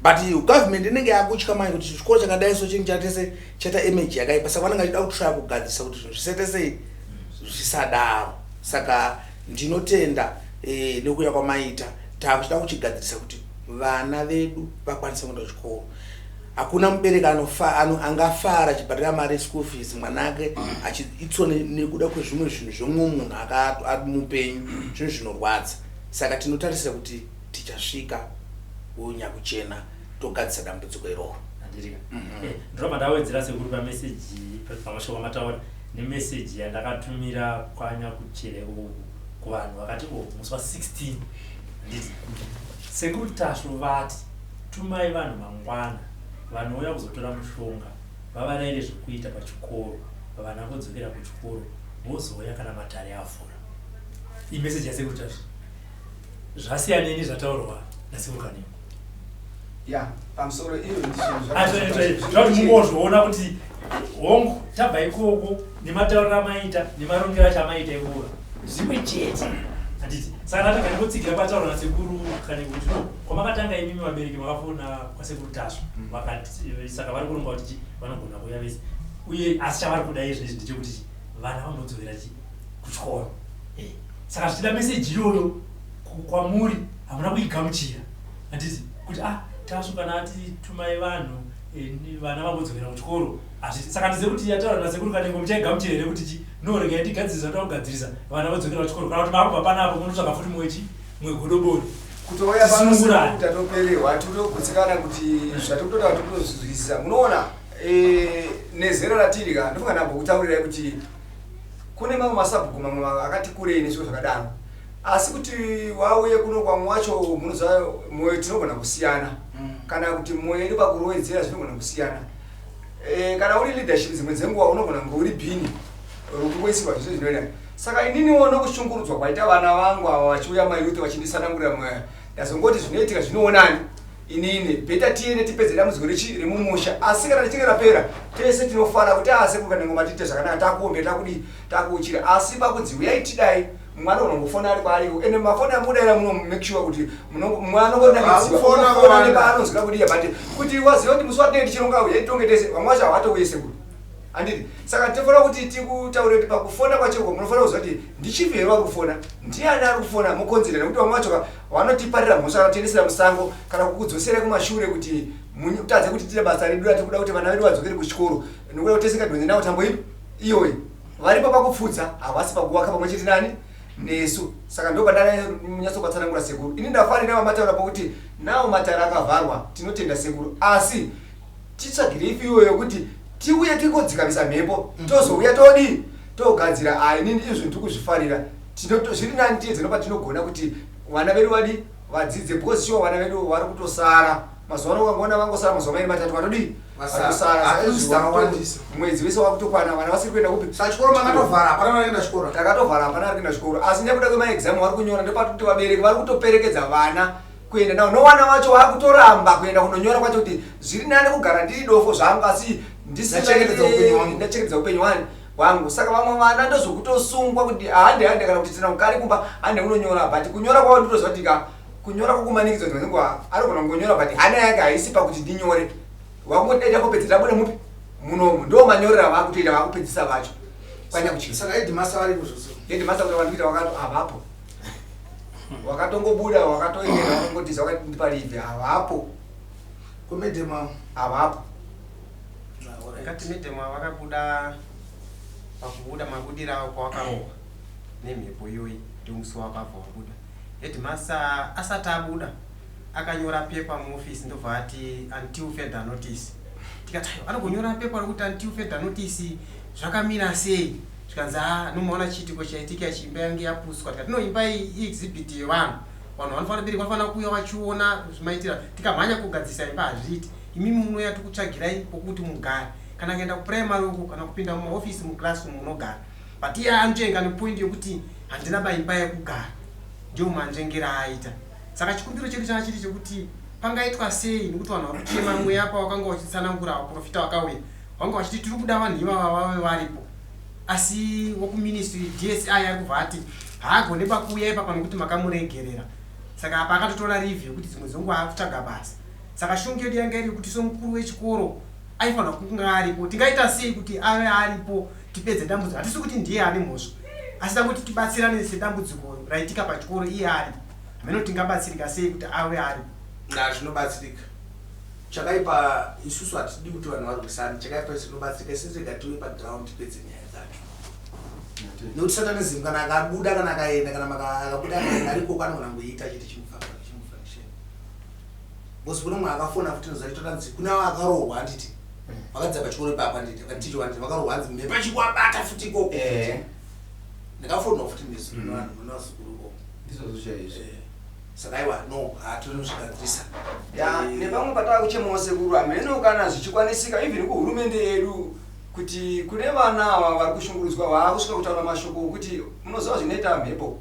but government inenge yakutya mai kuti chikoro chakadai so chinhu chatese chaita image yakaipa, saka vanenge vachida kutraya kugadzirisa kuti zvinhu zvisaite sei, zvisadaro. Saka ndinotenda nekuuya kwamaita. Takuchida kuchigadzirisa kuti vana vedu vakwanise kuenda kuchikoro. Hakuna mubereki angafara achibhadhara mari yeschool fees mwana ake achiitswa nekuda kwezvimwe zvinhu zvemumwe munhu ari mupenyu. Zvinhu zvinorwadza. Saka tinotarisira kuti tichasvika kunyakuchena togadzisa dambudziko iroro. Handirika. Ndinobva ndawedzera sekuru pameseji, pamashoko amataura nemeseji yandakatumira kwanyakuchera ikoko kuvanhu vakati o musi wa16, handiti sekuru Tasvu vati tumai vanhu mangwana vanouya kuzotora mushonga, vavaraire zvekuita pachikoro, vana vodzokera kuchikoro, vozouya kana matare avhura. Imeseji yasekuru Tasvu, zvasiyanei nezvataurwa nasekuru Kanengo? Ya, pamusoro iyo. Zvati mungozviona kuti hongu, tabva ikoko nematauriro amaita nemarongero acho amaita ikoko zvimwe chete, handiti? Saka ndatanga ndingotsigira pataurwa nasekuru Kanengo kuti no, kwamakatanga imimi vabereki makafona kwasekuru Tasva, vakati saka vari kuronga kuti chi vanogona kuuya vese uye, asi chavari kuda izvezvi ndechekuti chi vana vambodzokera chi kuchikoro. Saka zvichida meseji iyoyo kwamuri hamuna kuigamuchira, handiti? Kuti ah, Tasvu kana ati tumai vanhu, vana vambodzokera kuchikoro, hazviti. Saka ndizive kuti yataura nasekuru Kanengo muchaigamuchira here kuti chi no, regai ndigadzirisa ndoda kugadzirisa, vana vodzokera kuchikoro, kana kuti maakubva panapo munotsvaga futi mumwe chi mumwe godobori? Kutouya Tisunungurane. pano tatopererwa, totogutsikana kuti zvatikutoda totozvizwisisa. Munoona, nezera ratiri ka, ndofunga ndambokutaurirai kuti kune mamwe masabhuku mamwe akati kurei nezviro zvakadaro, asi kuti wauye kuno kwamwe wacho, munoziva mwoyo tinogona kusiyana, kana kuti mwoyo yedu pakurowedzera zvinogona kusiyana. Kana uri leadership, dzimwe dzenguva unogona kunge uri bhini rokungoisirwa zvese zvinoenda. Saka ininiwo nokushungurudzwa kwaita vana vangu ava vachiuya mayouth vachindisanangurira mweya, ndazongoti zvinoitika zvinoonani, inini better tiende tipedze dambudziko rechi remumusha. Asi kana richinge rapera, tese tinofara kuti ase kukanengo matiite zvakanaka, takuombera, takudii, takuuchira. Asi pakunzi uyai tidai, mumwe anogona kungofona ari kwaariko, ende mafoni amudaira muno make sure kuti mumwe anongonakidziwa Kufona unofona kwawanda. nepaanonzwira kudiya, but kuti waziva kuti musi watinenge tichironga uyai tonge tese, vamwe vacho havatouye sekuru, handiti? Saka tinofanira kuti tikutaure kuti pakufona kwachoko munofanira kuziva kuti ndichifi here vari kufona, ndiani ari kufona, mukonzera nekuti vamwe vacho vanotiparira mhosva kana kutiendesera musango kana kukudzosera kumashure kuti mutadze kuti tiite basa redu ratiri kuda kuti vana vedu vadzokere kuchikoro, nekuda kuti tese kadhonze navo tambo ipi iyoyi. Varipo pakupfudza, havasi pakuwaka pamwe chete nani. Nesu. Saka ndopandanyatsopatsanangura sekuru. Ini ndafarira vamataura pokuti nawo matare akavharwa, tinotenda sekuru. Asi titsvagirei fiwo yokuti tiuye tingodzikamisa mhepo, tozouya todii? Togadzira. Ah, inini izvo ndiri kuzvifarira. Zviri nani tiedze nopatinogona kuti vana vedu vadii? Vadzidze because sure vana vedu vari kutosara. Mazuva ano ukangoona vangosara mazuva mairi matatu vatodii? Vatosara. At least takawandisa. Mwedzi wese wakutokwana vana vasiri kuenda kupi? Saka chikoro makatovhara, hapana vari kuenda chikoro. Takatovhara, hapana ari kuenda chikoro. Asi nekuda kwemaexam vari kunyora ndopatoti vabereki vari kutoperekedza vana kuenda navo. Nowana wacho wakutoramba kuenda kunonyora kwacho kuti zviri nani kugara ndiri dofo zvangu asi ndisina Ndachengetedza upenyu hwangu. ndachengetedza upenyu hwangu. Saka vamwe vana ndozvokutosungwa kuti hande hande kana kuti tina kukari kumba hande unonyora, but kunyora kwavo ndinotoziva kuti ka kunyora kwokumanikidzwa dzimwe dzenguva anogona kungonyora but hana yake haisi pakuti ndinyore. Wakungoti dai takopedza tabuda mupi munomu, ndo manyorero avakutoita vakupedzisa vacho kwanyakuchira. Saka headmaster vari kuzvose. Headmaster kuti vanhu kuita wakati havapo, wakatongobuda wakatoenda wakangotiza wakati ndipa leave, havapo. Komedema havapo. Ngati medema vakabuda pakubuda mabudiro avo kwawakarohwa nemhepo iyoyi ndio musi wakabva wabuda. Headmaster asati abuda akanyora pepa muofisi ndobva ati until further notice. Tikati aiwa anogonyora pepa rokuti until further notice zvakamira sei? Zvikanzi ah nomaona chiitiko chaitika ichi imba yange yapuswa. Tikati no imba iyi iexhibit yevanhu. Vanhu vanofanira bereki vanofanira kuuya vachiona zvimaitira. Tikamhanya kugadzirisa imba hazviiti. Imimi munouya tikutsvagirai pokuti mugare. Kana kuenda kuprimary uko kana kupinda mumaofisi muclassroom munogara. But iye anzvenga nepoint yokuti handina baimba yekugara. Ndiyo manzvengera aaita. Saka chikumbiro chedu changa chiri chekuti pangaitwa sei nekuti vanhu vari kuchema mweya pawakanga uchitsanangura vaprofita vakauya vanga vachiti tiri kuda vanhu ivava vave varipo asi wokuministry DSI ari kubva ati haagone pakuuya ipapa nokuti makamuregerera. Saka apa akatotora leave yekuti dzimwe dzenguva akutsvaga basa. Saka shungu yedu yanga iri yekuti somukuru wechikoro aifanira kunge aripo. Tingaita sei kuti ave aripo tipedze dambudziko? Hatisi kuti ndiye ane mhosva asi tangoti tibatsirane sedambudziko raitika pachikoro iye aripo. Hameno tingabatsirika sei kuti ave aripo. Ndaa zvinobatsirika. Chakaipa isusu hatidi kuti vanhu varwisane. Chakaipa chinobatsirika isusu rega tiuye paground tipedze nyaya dzacho. Nekuti satanism kana akabuda kana akaenda kana akabuda akaenda ariko anogona kungoita chete chimufamba chimufunction. Because kune mumwe akafona futi nozaito tanzi kune avo akarohwa handiti vakadzidza pachikoro ipapa handiti vakaticho handiti vakarohwa hanzi mhepo achikuabata futi ikoko. Ndakafonwa futi nezuro nevanhu nevazukuru ikoko. Ndizvozvo chaizvo. Saka aiwa no hatinozvigadzirisa. Ya, nepamwe patava kuchemawo sekuru hameno kana zvichikwanisika even kuhurumende yedu kuti kune vana ava vari kushungurudzwa vaakusvika kutaura mashoko okuti munoziva zvinoita mhepo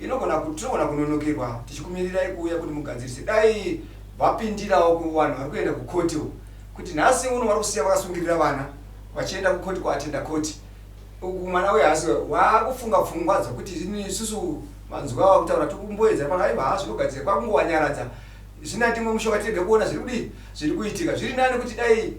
inogona tinogona kunonokerwa tichikumirirai kuuya kuti mugadzirise. Dai vapindirawo kuvanhu vari kuenda kukoti uku kuti nhasi uno vari kusiya vakasungirira vana vachienda kukoti kuatenda koti uku mwana uyu haasi waakufunga pfungwa dzokuti isusu manzwi ava kutaura tikumboedza pano aiwa haa zvinogadzira kwakungowanyaradza zvina timwe mushonga tirege kuona zviri kudii zviri kuitika. Zviri nani kuti dai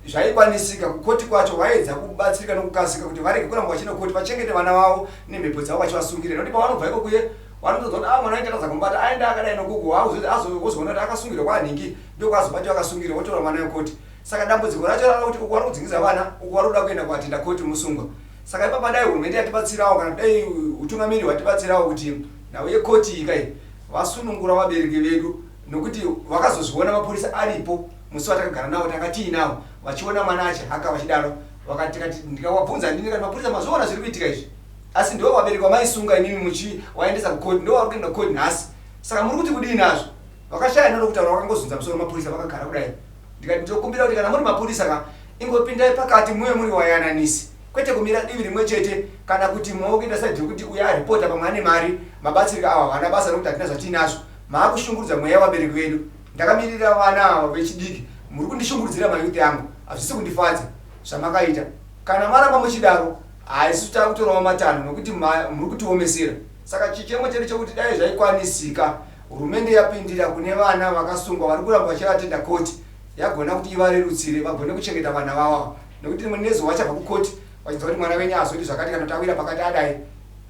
zvaikwanisika kukoti kwacho vaedza kubatsirika nokukasika kuti varege kuramba vachienda kukoti vachengete vana vavo nemhepo dzavo vachivasungirira nekuti pavanobva iko kuye vanotodzwa kuti ah mwana aitadza kumubata aenda akadai nokuku wozoona kuti akasungirwa kwanhingi ndokwazobatiwa akasungirwa wotora mwana wekoti. Saka dambudziko racho rava kuti uku vari kudzingidza vana uku vari kuda kuenda kuatenda koti musungwa. Saka ipapa dai hurumende yatibatsirawo kana dai utungamiri hwatibatsirawo kuti nhau yekoti iyi kai vasunungura vabereki vedu nokuti vakazozviona mapurisa aripo musi watakagara navo tanga tiinawo vachiona mwana achihaka vachidaro vakati tikati ndikavabvunza ndini kati mapurisa mazviona zviri kuitika izvi asi ndivo vabereki vamaisunga imimi muchivaendesa kukoti ndivo vari kuenda kukoti nhasi saka muri kuti kudii nazvo vakashaya nerokutaura vakangozunza musoro mapurisa vakagara kudai. Ndikati ndokumbira kuti kana muri mapurisa ka ingopindai pakati muve muri wayananisi kwete kumira divi rimwe chete kana kuti mokuita side rekuti uyo aripota pamwe ane mari mabatsirika awa havana basa nokuti hatina zvatiinazvo maakushungurudza mweya wabereki vedu ndakamirira vana ava vechidiki muri kundishungurudzira mayouth angu hazvisi kundifadza zvamakaita kana maramba muchidaro haisi takutorawo matanho nokuti muri kutiomesera saka chichemo chedu chekuti dai zvaikwanisika hurumende yapindira kune vana vakasungwa vari kuramba vachivatenda koti yagona kuti ivarerutsire vagone kuchengeta vana vavo nekuti rimwe nezuva vachabva kukoti vachinzwa kuti mwana wenyu azoti zvakati kana kuti awira pakati adai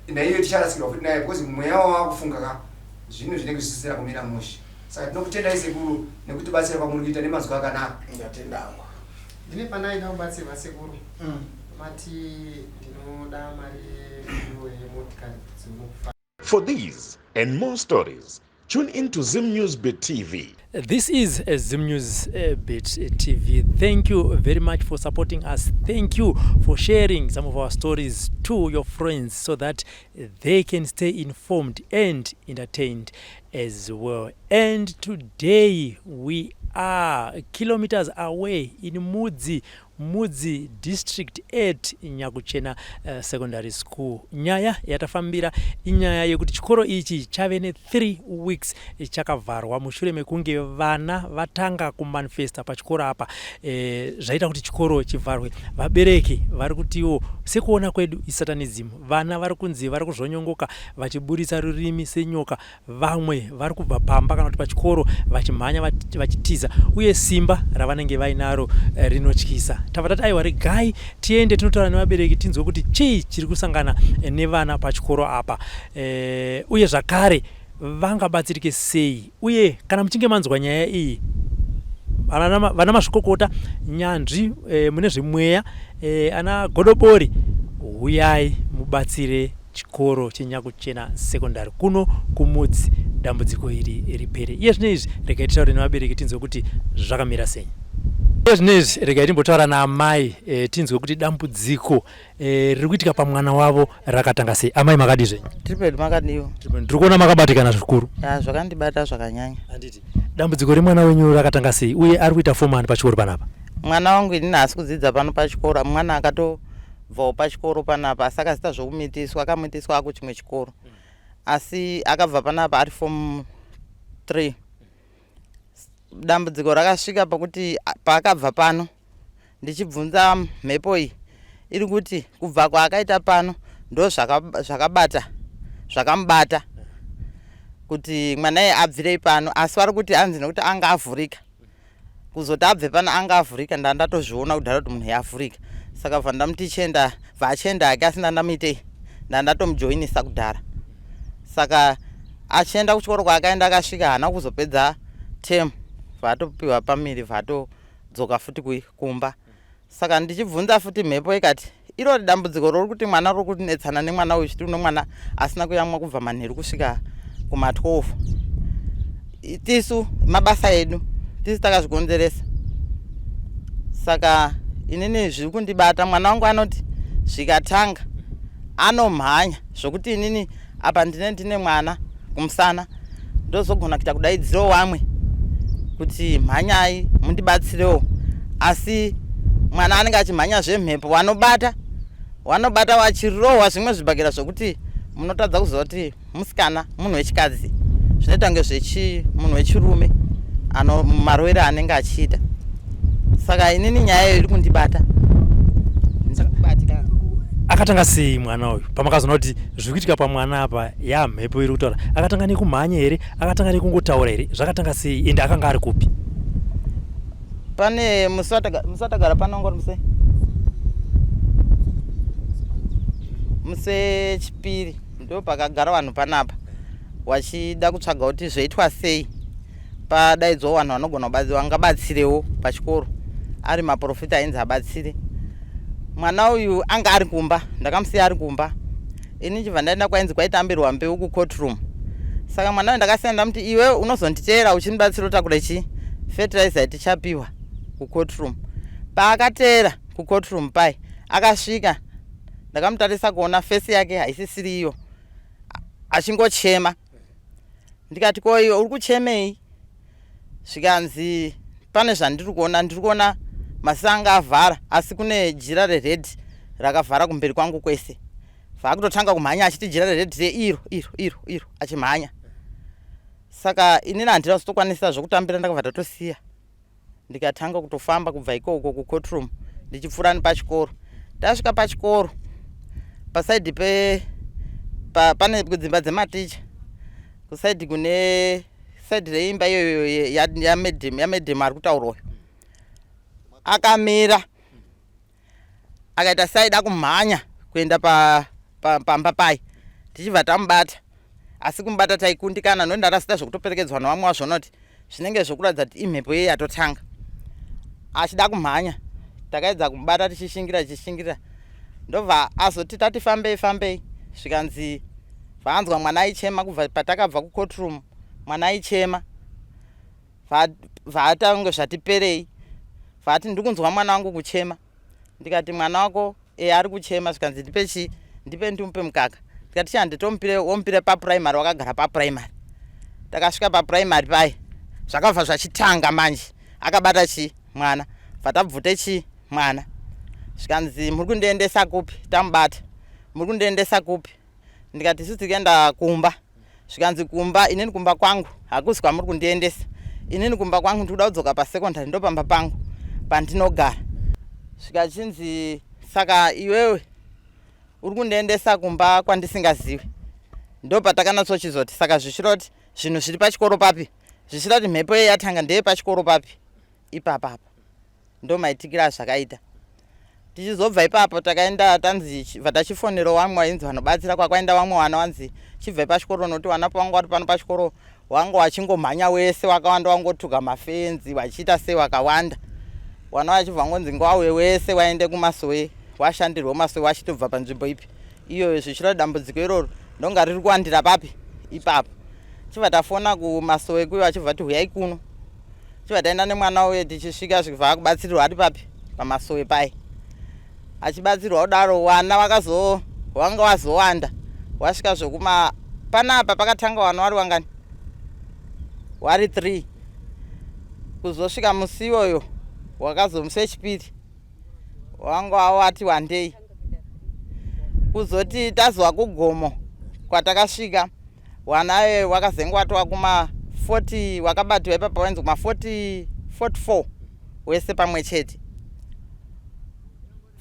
naiyo ticharasikirwa futi naye because mweya wavakufunga ka zvinhu zvinenge zvisisina kumira mushe. Saka tinokutendai sekuru nekutibatsira kwamuri kuita nemazwi akanaka. Ndatenda hangu. Ndine pandaida kubatsirwa sekuru. Mati ndinoda mari yefuel yemotikari dzinokufa. For these and more stories, tune in to Zim News Bit TV. This is Zim News Bit TV. Thank you very much for supporting us. Thank you for sharing some of our stories to your friends so that they can stay informed and entertained as well. And today we are kilometers away in Mudzi, Mudzi District at Nyakuchena Secondary School. Nyaya yatafambira inyaya yekuti chikoro ichi chave ne3 weeks chakavharwa mushure mekunge vana vatanga kumanifesta pachikoro apa. Zvaita kuti chikoro chivharwe. Vabereki vari kutiwo sekuona kwedu isatanism. Vana vari kunzi vari kuzvonyongoka vachiburitsa rurimi senyoka. Vamwe vari kubva pamba kana kuti pachikoro vachimhanya vachitiza, uye simba ravanenge vainaro rinotyisa. Tabva tati aiwa, regai tiende tinotaura nevabereki tinzwe kuti chii chiri kusangana nevana pachikoro apa, uye zvakare vangabatsirike sei. Uye kana muchinge manzwa nyaya iyi, vana mazvikokota, nyanzvi mune zvemweya, ana godobori, huyai mubatsire chikoro cheNyakuchena Secondary kuno kuMudzi, dambudziko iri ripere. Iye zvino izvi regai titaure nevabereki tinzwe kuti zvakamira sei. Iye zvino izvi regai timbotaura naamai, tinzwe kuti dambudziko riri kuitika pamwana wavo rakatanga sei. Amai, makadi zvenyu? Tiri pedu, makadiwo? Ndiri kuona makabatikana zvikuru. Ya, zvakandibata zvakanyanya. Handiti dambudziko remwana wenyu rakatanga sei, uye ari kuita form ani pachikoro panapa? Mwana wangu inini haasi kudzidza pano pachikoro. Mwana akatobvawo pachikoro panapa, asi akazita zvokumitiswa, akamitiswa akuchimwe chikoro, asi akabva panapa ari form 3. Dambudziko rakasvika pakuti paakabva pano, ndichibvunza mhepo iyi iri kuti kubva kwaakaita pano ndo zvakabata zvakamubata kuti mwana iye abvirei pano. Asi vari kuti anzi nekuti anga avhurika, kuzoti abve pano anga avhurika. Ndandatozviona kudhara kuti munhu yavhurika, saka bva ndamuti chienda, bva achienda hake, asi ndandamuitei, ndandatomujoinisa kudhara. Saka achienda kuchikoro kwaakaenda, akasvika haana kuzopedza term, bva atopiwa pamiri, bva atodzoka futi kumba. Saka ndichibvunza futi mhepo ikati iro dambudziko rori kuti mwana riri kunetsana nemwana uyu, chiti uno mwana asina kuyamwa kubva manheru kusvika kuma12, tisu mabasa edu, tisu takazvikonzeresa. Saka inini zviri kundibata, mwana wangu anoti zvikatanga anomhanya zvokuti inini apa ndine mwana kumusana, ndozogona kuita kudaidzirawo vamwe kuti mhanyai mundibatsirewo, asi mwana anenge achimhanya zvemhepo, wanobata wanobata wachirohwa zvimwe zvibhakera zvokuti munotadza kuziva kuti musikana, munhu wechikadzi, zvinoita kunge zvechi munhu wechirume ano marwere anenge achiita. Saka inini nyaya iyo iri kundibata, ndikubatikana. Akatanga sei mwana uyu? Pamakazoona kuti zviri kuitika pamwana apa yamhepo iri kutaura, akatanga nekumhanya here? Akatanga nekungotaura here? Zvakatanga sei, ende akanga ari kupi? Pane musi watagara pano, ngori musi wechipiri, ndo pakagara vanhu panapa vachida kutsvaga kuti zvoitwa sei, padaidzwa vanhu vanogona vangabatsirewo pachikoro, ari maprofita ainzi abatsire. Mwana uyu anga ari kumba, ndakamusiya ari kumba ini, chibva ndaenda kwainzi kwaitambirwa mbeu kucourtroom. Saka mwana uyu ndakasiya, ndamuti iwe unozonditeera uchindibatsira utakure chi fertilizer tichapiwa kucourtroom. Paakateera kucourtroom pai akasvika, ndakamutarisa kuona face yake haisisiri iyo, achingochema. Ndikati, "Ko iwe uri kuchemei?" Zvikanzi pane zvandiri kuona, ndiri kuona maziso anga avhara, asi kune jira rered rakavhara kumberi kwangu kwese. Vaakutotanga kumhanya achiti jira rered reiro iro iro iro, achimhanya. Saka inini handina kuzotokwanisa zvokutambira, ndakabva tatosiya, ndikatanga kutofamba kubva ikoko kucourtroom ndichipfuura nepachikoro. Tasvika pachikoro paside pe pane dzimba dzematicha, kuside kune side reimba iyoyo yamadam ari kutaurwa uyo, akamira akaita saida kumhanya kuenda pamba pai, tichibva tamubata, asi kumubata taikundikana nokuti ndarasita zvekutoperekedzwa nevamwe vazvona kuti zvinenge zvokuratidza kuti imhepo iye yatotanga. Achida kumhanya, takaedza kumubata tichishingira, tichishingira, ndobva azoti tati fambei fambei, zvikanzi Vaanzwa mwana aichema kubva patakabva kucourtroom, mwana aichema. Vaata zvatiperei. Vaati ndikunzwa mwana wangu kuchema. Ndikati mwana wako e ari kuchema zvikanzi ndipe chii ndipe ndimupe mukaka. Ndikati chihande tomupire womupire papuraimari wakagara papuraimari. Takasvika papuraimari paye zvakabva zvachitanga manje akabata chii mwana bva tabvute chii mwana zvikanzi muri kundiendesa kupi tamubata muri kundiendesa kupi ndikati isu tiri kuenda kumba zvikanzi kumba inini kumba kwangu hakuzi kwamuri kundiendesa inini kumba kwangu ndikuda kudzoka pasecondary ndopamba pangu pandinogara zvikachinzi saka iwewe uri kundiendesa kumba kwandisingazivi ndopatakanatsochizoti saka zvichireva kuti zvinhu zviri pachikoro papi zvichireva kuti mhepo iye yatanga ndeye pachikoro papi ipapapa ndomaitikiro azvakaita tichizobva ipapo takaenda tanzi bva tachifonero wamwe wainzi vanobatsira kwakwaenda vamwe wana wanzi chibvai pachikoro nokuti wana pawanga wari pano pachikoro wanga wachingomhanya wese wakawanda wangotuka mafenzi wachiita sei wakawanda wana wachibva ngonzi ngwauye wese waende kumasowe washandirwa kumasowe wachitobva panzvimbo ipi iyoyo zvichireva dambudziko iroro ndonga riri kuwandira papi ipapo chibva tafona kumasowe kuyo achibva ti huyai kuno Chibva taenda nemwana uye tichisvika zvikubva akubatsirirwa ari papi pamasowe paye achibatsirwa kudaro wana wakazo wanga wazowanda wasvika zvokuma panapa pakatanga wana wari wangani wari 3 kuzosvika musi iwoyo wakazomusi wechipiri wanga wati wandei kuzoti tazwa kugomo kwatakasvika Wanaye wakazenge watova kuma 40 wakabatiwa ipapa wainzi kuma 40 44 wese pamwe chete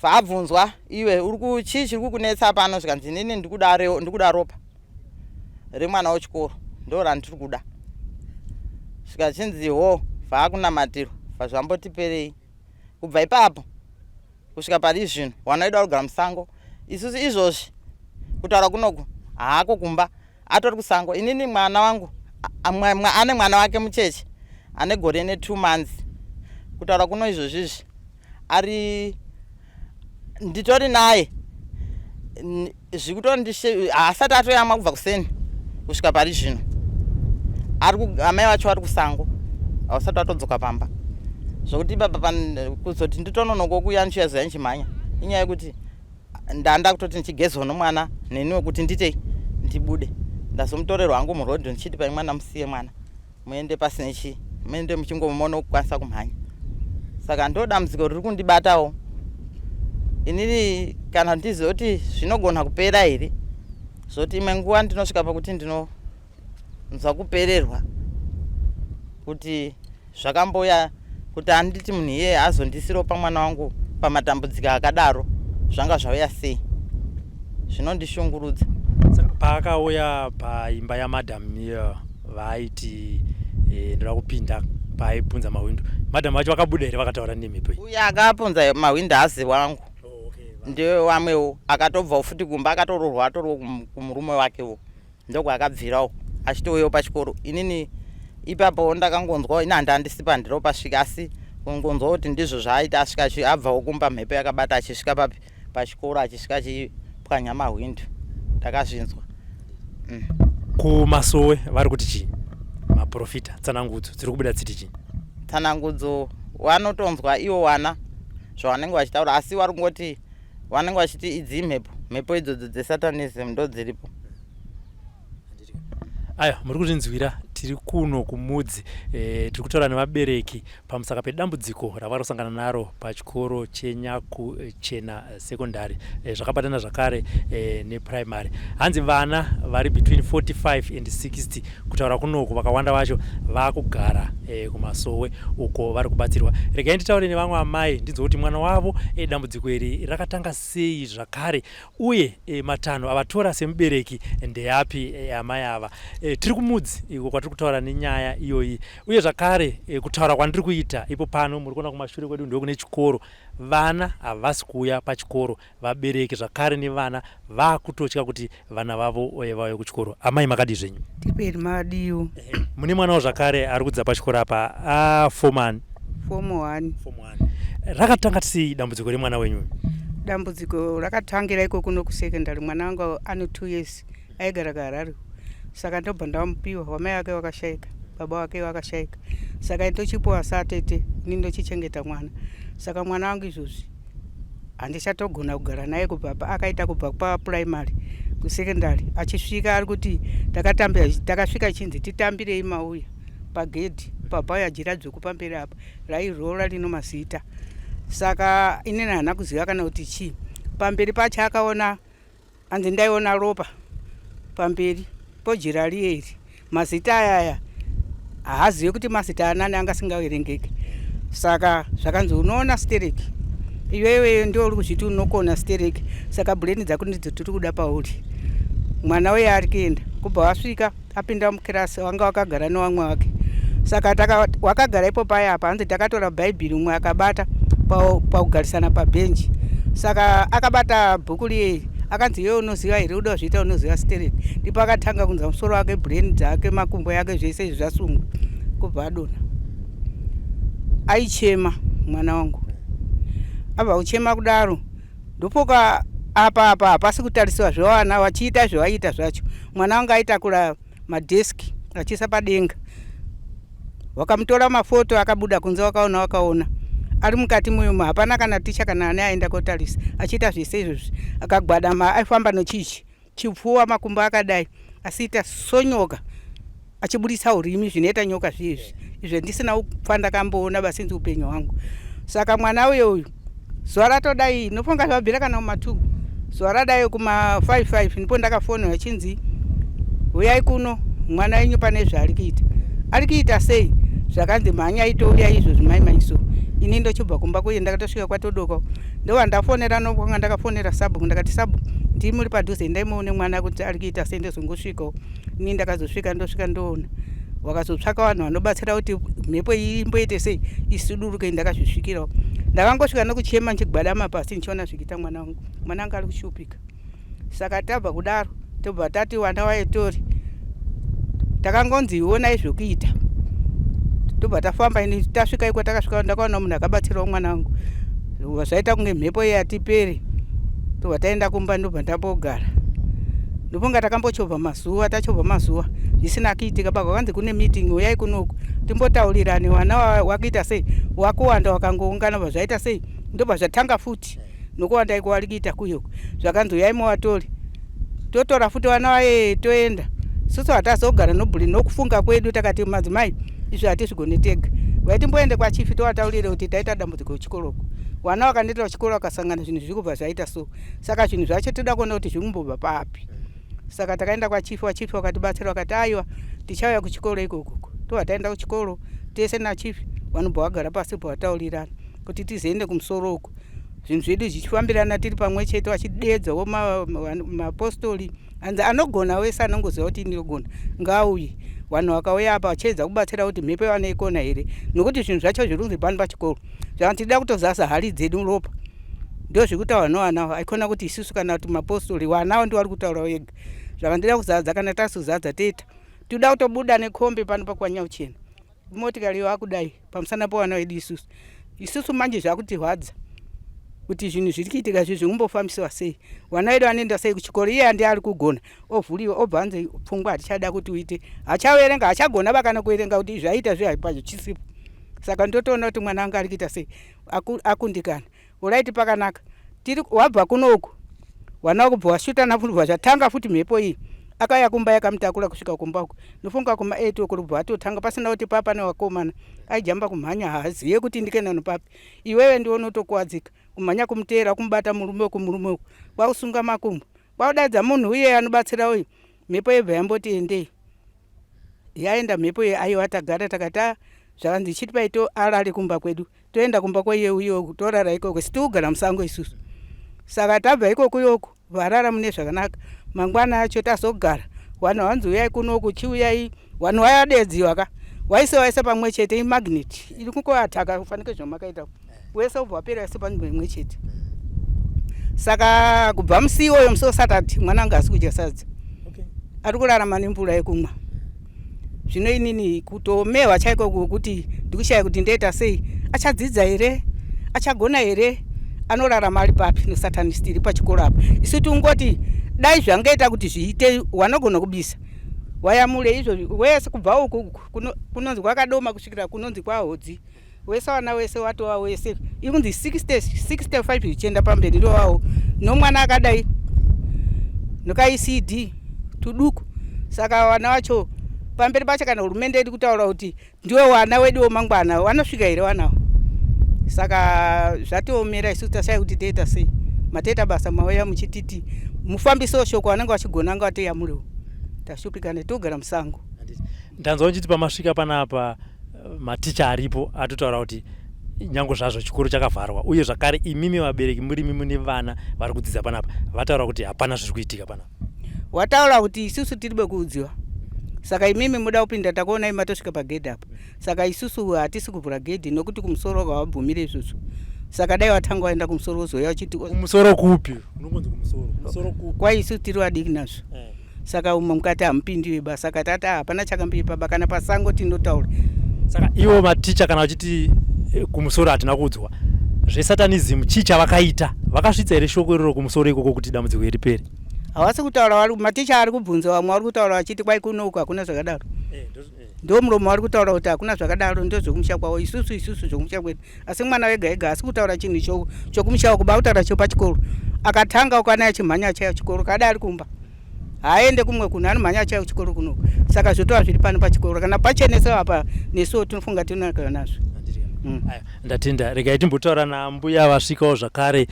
bvaabvunzwa iwe uri chii chiri kukunetsa pano zvikanzi inini ndikuda ropa remwana wechikoro ndo randiri kuda zvikachinzi ho bvaakunamatirwa bva zvambotiperei kubva ipapo kusvika pari zvino wana wedu arikugara musango isusu izvozvi kutaura kunoku haako kumba atori kusango inini mwana wangu ane mwana wake mucheche ane gore netwo months kutaura kuno izvozvizvi ari nditori naye Zvikutondishe haasati atoyamwa kubva kuseni kusvika pari zvino. Ari amai vacho vari kusango. Havasati vatodzoka pamba. Zvokuti ipapa kuzoti nditononoka kuuya ndichiuya zoya ndichimhanya. Inyaya yekuti ndanda kutoti ndichigezwa nomwana neniwo kuti nditei ndibude. Ndazomutorerwa hangu muroad ndichiti pai mwana musiye mwana. Muende pasine chii muende muchingomona kukwanisa kumhanya saka ndo dambudziko riri kundibatawo inini kana ndizive kuti zvinogona kupera here zvoti imwe nguva ndinosvika pakuti ndinonzwa kupererwa kuti zvakambouya kuti anditi munhu iyeye azondisiro pamwana wangu pamatambudziko akadaro zvanga zvauya sei zvinondishungurudza paakauya paimba yamadam iyo vaaiti eh, ndoda kupinda paaipunza mahwindo madam vacho vakabuda here vakataura nemhepo iyi uye akapunza mahwindo hazi wangu oh, okay, ndewamwewo akatobvawo futi kumba akatoroorwa atoriwo kumurume wakewo ndokwaakabvirawo achitouyawo pachikoro inini ipapo ndakangonzwa ini handandisi pandiro pasvika asi kungonzwa kuti ndizvo zvaaita asvika abvawo kumba mhepo yakabata achisvika papi pachikoro achisvika achipwanya mahwindo ndakazvinzwa mm. Kumasowe vari kuti chii maprofita tsanangudzo dziri kubuda dziti chii tsanangudzo wanotonzwa iwo wana zvavanenge vachitaura asi vari kungoti vanenge vachiti idzi imhepo mhepo idzodzo dzesatanism ndo dziripo aya muri kuzvinzwira tiri kuno kumudzi e, tiri kutaura nevabereki pamusaka pedambudziko ravari kusangana naro pachikoro cheNyakuchena Secondary eh, zvakabatana zvakare eh, neprimary. Hanzi vana vari between 45 and 60 kutaura kunoku vakawanda vacho vakugara eh, kumasowe uko vari kubatsirwa. Regai nditaure nevamwe amai ndinzwe kuti mwana wavo dambudziko iri rakatanga sei zvakare uye e, matanho avatora semubereki ndeapi e, amai ava e, tiri kumudzi iko kwatiri kutaura nenyaya iyoyi uye zvakare e, kutaura kwandiri kuita ipo pano muri kuona kumashure kwedu ndokune chikoro vana havasi kuuya pachikoro vabereki zvakare nevana vakutotya kuti vana vavo e, vauye kuchikoro amai makadii zvenyu tiperi madiwo mune mwanawo zvakare ari kudzidza pachikoro apa a form form 1 form 1 rakatanga sei dambudziko remwana wenyu dambudziko rakatangira iko kuno kusekendari mwana wangu ane 2 years Aigara kuHarare. Saka ndobva ndamupiwa, wamai vake wakashaika, baba vake wakashaika. Saka ndochipiwa satete, ini ndochichengeta mwana. Saka mwana wangu izvozvi handichatogona kugara naye kubva akaita kubva papuraimary kusekendari achisvika ari kuti takatambira takasvika chinzi titambirei mauya pagedhi pabauya jira dzvuku pamberi apa rairora rino mazita saka inini handina kuziva kana kuti chii pamberi pacho akaona Hanzi ndaiona ropa pamberi pojira riye iri. Mazita aya aya haazive kuti mazita anani anga asingaverengeke. Saka zvakanzi unoona stereki iwewe ndiwe uri kuzviti unokona stereki saka brain dzako ndidzo tiri kuda pauri. Mwana uye ari kuenda kubva wasvika apinda mukirasi wanga wakagara newamwe wake saka taka, wakagara ipo paya apa hanzi takatora bhaibheri umwe akabata pakugarisana pabhenji saka akabata bhuku riye akanzi iwe unoziva here uda kuzviita unoziva stereki ndipo akatanga kunza musoro wake brain dzake makumbo yake zvese izvi zvasungwa kubva adonha aichema mwana wangu abva kuchema kudaro Ndopoka apa apa hapasi kutarisiwa zvevana vachiita zvavaiita zvacho. Mwana wangu aitakura madesk achiisa padenga. Wakamutora mafoto akabuda kunze wakaona wakaona ari mukati muyumu hapana kana ticha kana ani aenda kotarisa achiita zvese izvozvi akagwadama aifamba nochichi chipfuwa makumbo akadai asiita sonyoka achiburitsa urimi zvinoita nyoka zviizvi izvo ndisina kufa ndakamboona basinzi upenyu hwangu saka mwana uyo uyu zuva ratodai nofunga zvabvira kana kumatuku zuva radai kuma 55 ndipo ndakafonera chinzi huyai kuno mwana wenyu pane zvaari kuita ari kuita sei zvakanzi mhanya itouya izvozvi mai maiso ini ndochibva kumba kuye ndakatosvika kwatodoka ndova ndafonera nokwanga ndakafonera sabhuku ndakati sabhuku ndimi muri padhuze endai muone mwana kuti ari kuita sei ndozongosvikawo ini ndakazosvika ndosvika ndoona wakazotsvaka vanhu vanobatsira kuti mhepo iyi imboite sei isuduruke ndakazvisvikirawo ndakangosvika nokuchema ndichigwadama pasi ndichiona zvichiita mwana wangu mwana wangu ari kushupika saka tabva kudaro tobva tati wana waetori takangonzi onai zvekuita tobva tafamba ini tasvika iko takasvika ndakaona munhu akabatsirawo mwana wangu zvaita kunge mhepo iye atipere tobva taenda kumba ndobva ndambogara ndofunga takambochovha mazuva tachovha mazuva zvisina kuitika baba kwanzi kune meeting uyai kunoku timbotaurirane wana wakuita sei wakuwanda wakangoungana bva zvaita sei ndobva zvatanga futi nokuwanda iko wari kuita kuyoko zvakanzi uyai muvatore totora futi vana vaye toenda susu hatazogara nobhuri nokufunga kwedu takati madzimai izvi hatizvigone tega vaitimboende kwachifi tovataurire kuti taita dambudziko kuchikoroko vana vakandiita kuchikoro vakasangana zvinhu zviri kubva zvaita so saka zvinhu zvacho toda kuona kuti zviri kumbobva papi saka takaenda kwachifi wachifi wakatibatsira vakati aiwa tichauya kuchikoro ikokoko tobva taenda kuchikoro tese nachifi vanobva vagara pasi bva vataurirana kuti tizoende kumusoro uko zvinhu zvedu zvichifambirana tiri pamwe chete vachideedzawo mapostori hanzi anogona wese anongoziva kuti ndinogona ngaauye vanhu vakauya apa vachiedza kubatsira kuti mhepo vanoikona here nokuti zvinhu zvacho zviri kunzi pano pachikoro zvakanzi tida kutozasa hari dzedu ropa ndozviri kutaura novanawo aikona kuti isusu kana kuti mapostori wanawo ndiwo ari kutaura wega zvakandida kuzadza kana tasuzadza toita tinoda kutobuda nekombi pano pakwanyauchena motikari yakudai pamusana pevana vedu isusu isusu manje zvakutirwadza kuti zvinhu zviri kuitika izvi zvikumbofambisiwa sei vana vedu vanoenda sei kuchikoro iye andi ari kugona ovhuriwa obva anzi pfungwa hatichada kuti uite hachaverenga hachagona vakana kuverenga kuti zvaita zve chisipo saka ndotoona kuti mwana wangu ari kuita sei akundikana Uraiti pakanaka tiri wabva kuno uku wana wakubva washutana futi bva zvatanga futi mhepo iyi akauya kumba yakamutakura kusvika kumba uku ndofunga kuma 8 uku rubva atotanga pasina kuti papa newakomana aijamba kumhanya haaziye kuti ndikenano papi iwewe ndiwe unotokuwadzika kumhanya kumuteera kumubata murume uku murume uku kwakusunga makumbo kwakudaidza munhu uye anobatsira uyu mhepo yebva yamboti endei yaenda mhepo iyi aiwa tagara takati ah, zvakanzi chiti paito arare kumba kwedu toenda kumba kwaiye uyo torara ikoko si tikugara musango isusu saka tabva ikoko yoko varara mune zvakanaka mangwana acho tazogara vanhu vanzi uyai kunoku chiuyai vanhu vayadedziwa ka waise waise pamwe chete imagnet iri kungoataka kufanike zvamakaita wese ubva wapera wese panzvimbo imwe chete saka kubva musi iwoyo musi wesaturday mwana anga asi kudya sadza ari kurarama nemvura yekumwa zvino inini kutoomehwa chaiko kuti ndikushaya kuti ndoita sei achadzidza here achagona here anorarama ari papi nesatanist iri pachikoro apa isu tingoti Dai zvangaita kuti zviite, wanogona kubisa wayamure izvo wese kubva uku kunonzi kwakadoma kusvikira kunonzi kwahodzi wese wana wese watova wese ikunzi 60 65 zvichienda pamberi ndowawo nomwana akadai nokaicd tuduku. Saka wana wacho pamberi pacho kana hurumende iri kutaura kuti ndiwe wana wedu wemangwana wanosvika here wanawo? Saka zvatiomera isu tashaya kuti toita sei. Matoita basa mauya muchititi mufambisewo shoko, vanenge vachigona anga vatoyamurewo. Tashupikana togara musango. Ndanzwa uchiti pamasvika panapa maticha aripo atotaura kuti nyange zvazvo chikoro chakavharwa, uye zvakare imimi vabereki murimi mune vana vari kudzidza panapa, vataura kuti hapana zviri kuitika panapa. Wataura kuti isusu tiri bekuudziwa, saka imimi muda kupinda, takuonai matosvika pagedhi apa, saka isusu hatisi kuvhura gedhi nokuti kumusoro havabvumire izvozvo. Saka dai watanga waenda kumusoro wozouya uchiti kumusoro kupi? Unongonzi kumusoro, kumusoro kupi? Kwai isusu tiri vadiki nazvo. Saka umo mukati hamupindiwi ba, saka tati hapana chakamboipa ba, kana pasango tinotaura. Saka ivo maticha kana vachiti kumusoro hatina kuudzwa zvesatanism, chii chavakaita? Vakasvitsa here shoko iroro kumusoro ikoko kuti dambudziko iri ripere? Havasi kutaura, vari maticha ari kubvunza, vamwe vari kutaura vachiti kwai kuno uku hakuna zvakadaro. Ndo muromo vari kutaura kuti hakuna zvakadaro, ndozvekumusha kwavo, isusu isusu zvokumusha kwedu. Asi mwana wega ega asi kutaura chinhu chokumusha uku, bakutaura chopachikoro. Akatanga ukana achimhanya achaya chikoro, kada ari kumba haaende kumwe kunhu, anomhanya achaya kuchikoro kunoku. Saka zvotova zviri pano pachikoro, kana pachenesewa apa nesuwo tinofunga tinonaka nazvo. Ndatenda. Regai timbotaura nambuya vasvikawo zvakare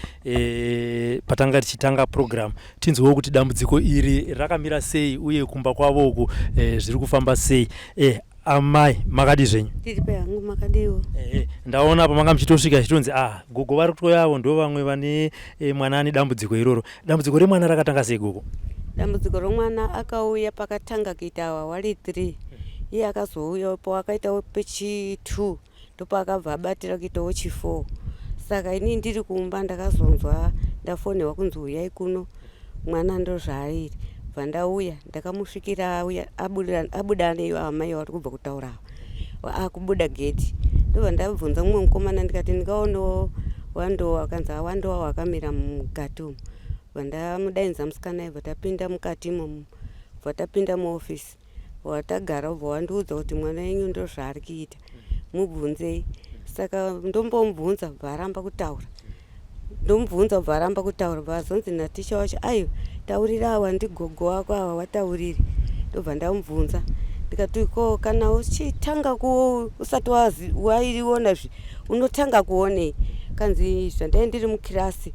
patanga tichitanga program, tinzwewo kuti dambudziko iri rakamira sei uye kumba kwavo uku zviri kufamba sei. Amai, makadi zvenyu? Tiripo hangu, makadiwo? Ndaona apa manga muchitosvika chitonzi gogo vari kutoyavo ndo vamwe vane mwana ane dambudziko iroro. Dambudziko remwana rakatanga sei, gogo? Dambudziko romwana akauya pakatanga kuita wari 3, iye akazouya pawakaita pechi 2, ndopaakabva abatira kuitawo chi 4. Saka inini ndiri kumba ndakazonzwa ndafonerwa kunzi uyai kuno, mwana ndozvaairi. Bva ndauya, ndakamusvikira auya abuda neivo amai vari kubva kutaura ava, akubuda gate. Ndobva ndabvunza mumwe mukomana ndikati ndingaonewo wandowa, akanzi awandowa wakamira mukati umu. Bva ndamudainza musikana, ibva tapinda mukati imomo, bva tapinda muofisi watagara, ubva wandiudza kuti mwana wenyu ndozvaari kuita, mubvunzei. Saka ndombomubvunza, bva aramba kutaura. Ndomubvunza, bva aramba kutaura. Bva azonzi naticha wacho, aiwa, taurira awa, ndigogo wako awa, wataurire. Ndobva ndamubvunza ndikati ko kana uchitanga usati waiona zvi unotanga kuonei? Kanzi zvandai ndiri mukirasi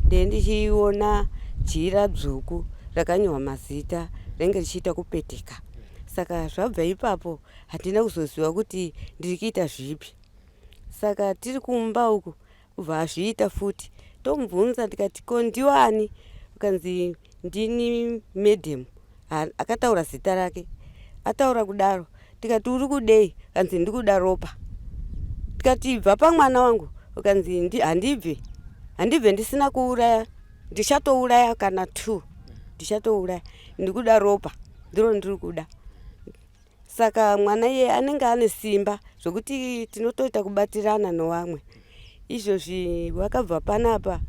ndee ndichiona jira dzvuku rakanyorwa mazita ringe richiita kupeteka. Saka zvabva ipapo handina kuzoziva kuti ndiri kuita zvipi. Saka tiri kumba uku ubva azviita futi. Tomubvunza ndikati ko ndiwani? Ukanzi ndini madam. Akataura zita rake. Ataura kudaro tikati uri kudei? Kanzi ndikuda ropa. Tikati ibva pamwana wangu. Ukanzi handibve, handibve ndisina kuuraya, ndichatouraya kana 2, ndichatouraya, ndikuda ropa, ndiro ndiri kuda. Saka mwana iye anenge ane simba zvokuti tinotoita kubatirana novamwe. Izvozvi wakabva panapa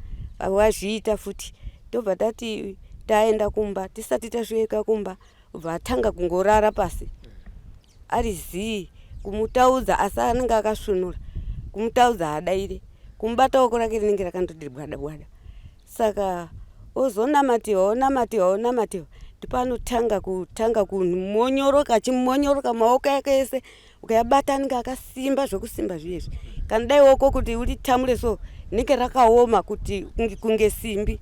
wazviita futi, tobva tati taenda kumba, tisati tasvika kumba ubva atanga kungorara pasi ari zii. Kumutaudza asi anenge akasvunura, kumutaudza haadaire, kumubata oko rake rinenge rakandoti bwada bwada. Saka ozonamatiwa, onamatiwa, onamatiwa, ndipo anotanga kutanga kumonyoroka, achimonyoroka maoko ake ese ukayabata anenge akasimba zvokusimba zviyezvi. Kana dai oko kuti uritamure so rinenge rakaoma kuti kunge simbi.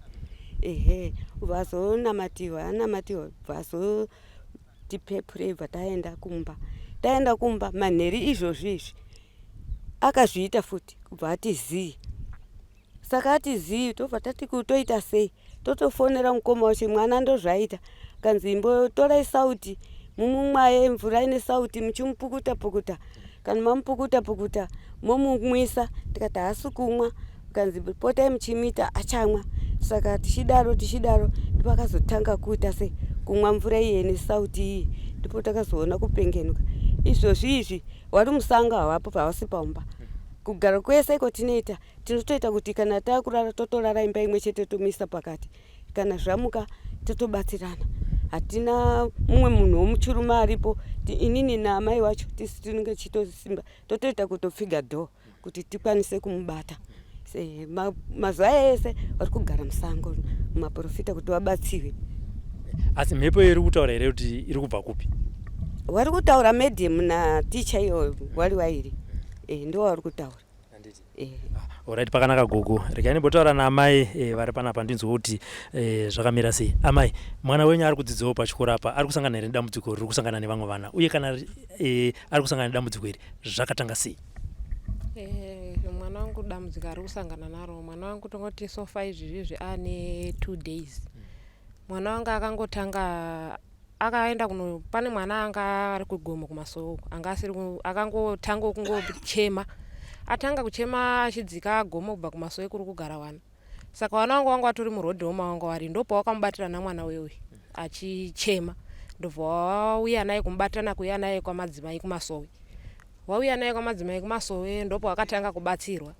Ehe, ubva azonamatiwa, anamatiwa, bva azotipepurei, bva taenda kumba. Taenda kumba manheri izvozvi izvi akazviita futi, kubva ati zii. Saka ati zii, tobva tati toita sei? Totofonera mukoma wacho, mwana ndozvaita. Kanzi imbotorai sauti mumumwaye mvura ine sauti muchimupukuta pukuta, kana mamupukuta pukuta momumwisa. Tikati haasi kumwa. Kanzi potai muchimuita achamwa. Saka tichidaro tichidaro ndipo akazotanga kuita sei kumwa mvura iye ine sauti iyi, ndipo takazoona kupengenuka. Izvozvi izvi wari musango, havapo, havasi pamba. Kugara kwese iko tinoita, tinotoita kuti kana takurara totorara imba imwe chete, tomuisa pakati. Kana zvamuka Totobatsirana, hatina mumwe munhu womuchirume aripo. Inini naamai wacho tisu tinenge tichitosimba, totoita kutopfiga dhoo kuti tikwanise kumubata. Mazuva ese vari kugara musango mumaprofita kuti vabatsirwe. Asi mhepo iri kutaura here kuti iri kubva kupi? Vari kutaura medium naticha iyo wari wairi e, ndo vari kutaura. Alright, pakanaka gogo. Regai ndimbotaura naamai vari panapa ndinzwe kuti zvakamira sei. Amai, mwana wenyu ari kudzidzawo pachikoro apa, ari kusangana here nedambudziko riri kusangana nevamwe vana? Uye kana ari kusangana nedambudziko iri, zvakatanga sei? Mwana wangu dambudziko ari kusangana naro, mwana wangu tongoti sofa izvizvizvi ane 2 days. Mwana wangu akangotanga akaenda kuno, pane mwana anga ari kugomo kumasowe uko, anga asiri, akangotanga kungochema, atanga kuchema achidzika gomo kubva kumasowe kuri kugara wana. Saka wana wangu wanga watori murodhi woma wanga wari, ndopawakamubatira namwana wewe achichema, ndobva wauya naye kumubatirana kuuya naye kwamadzimai kumasowe. Wauya naye kwamadzimai kumasowe, ndopo wakatanga kubatsirwa.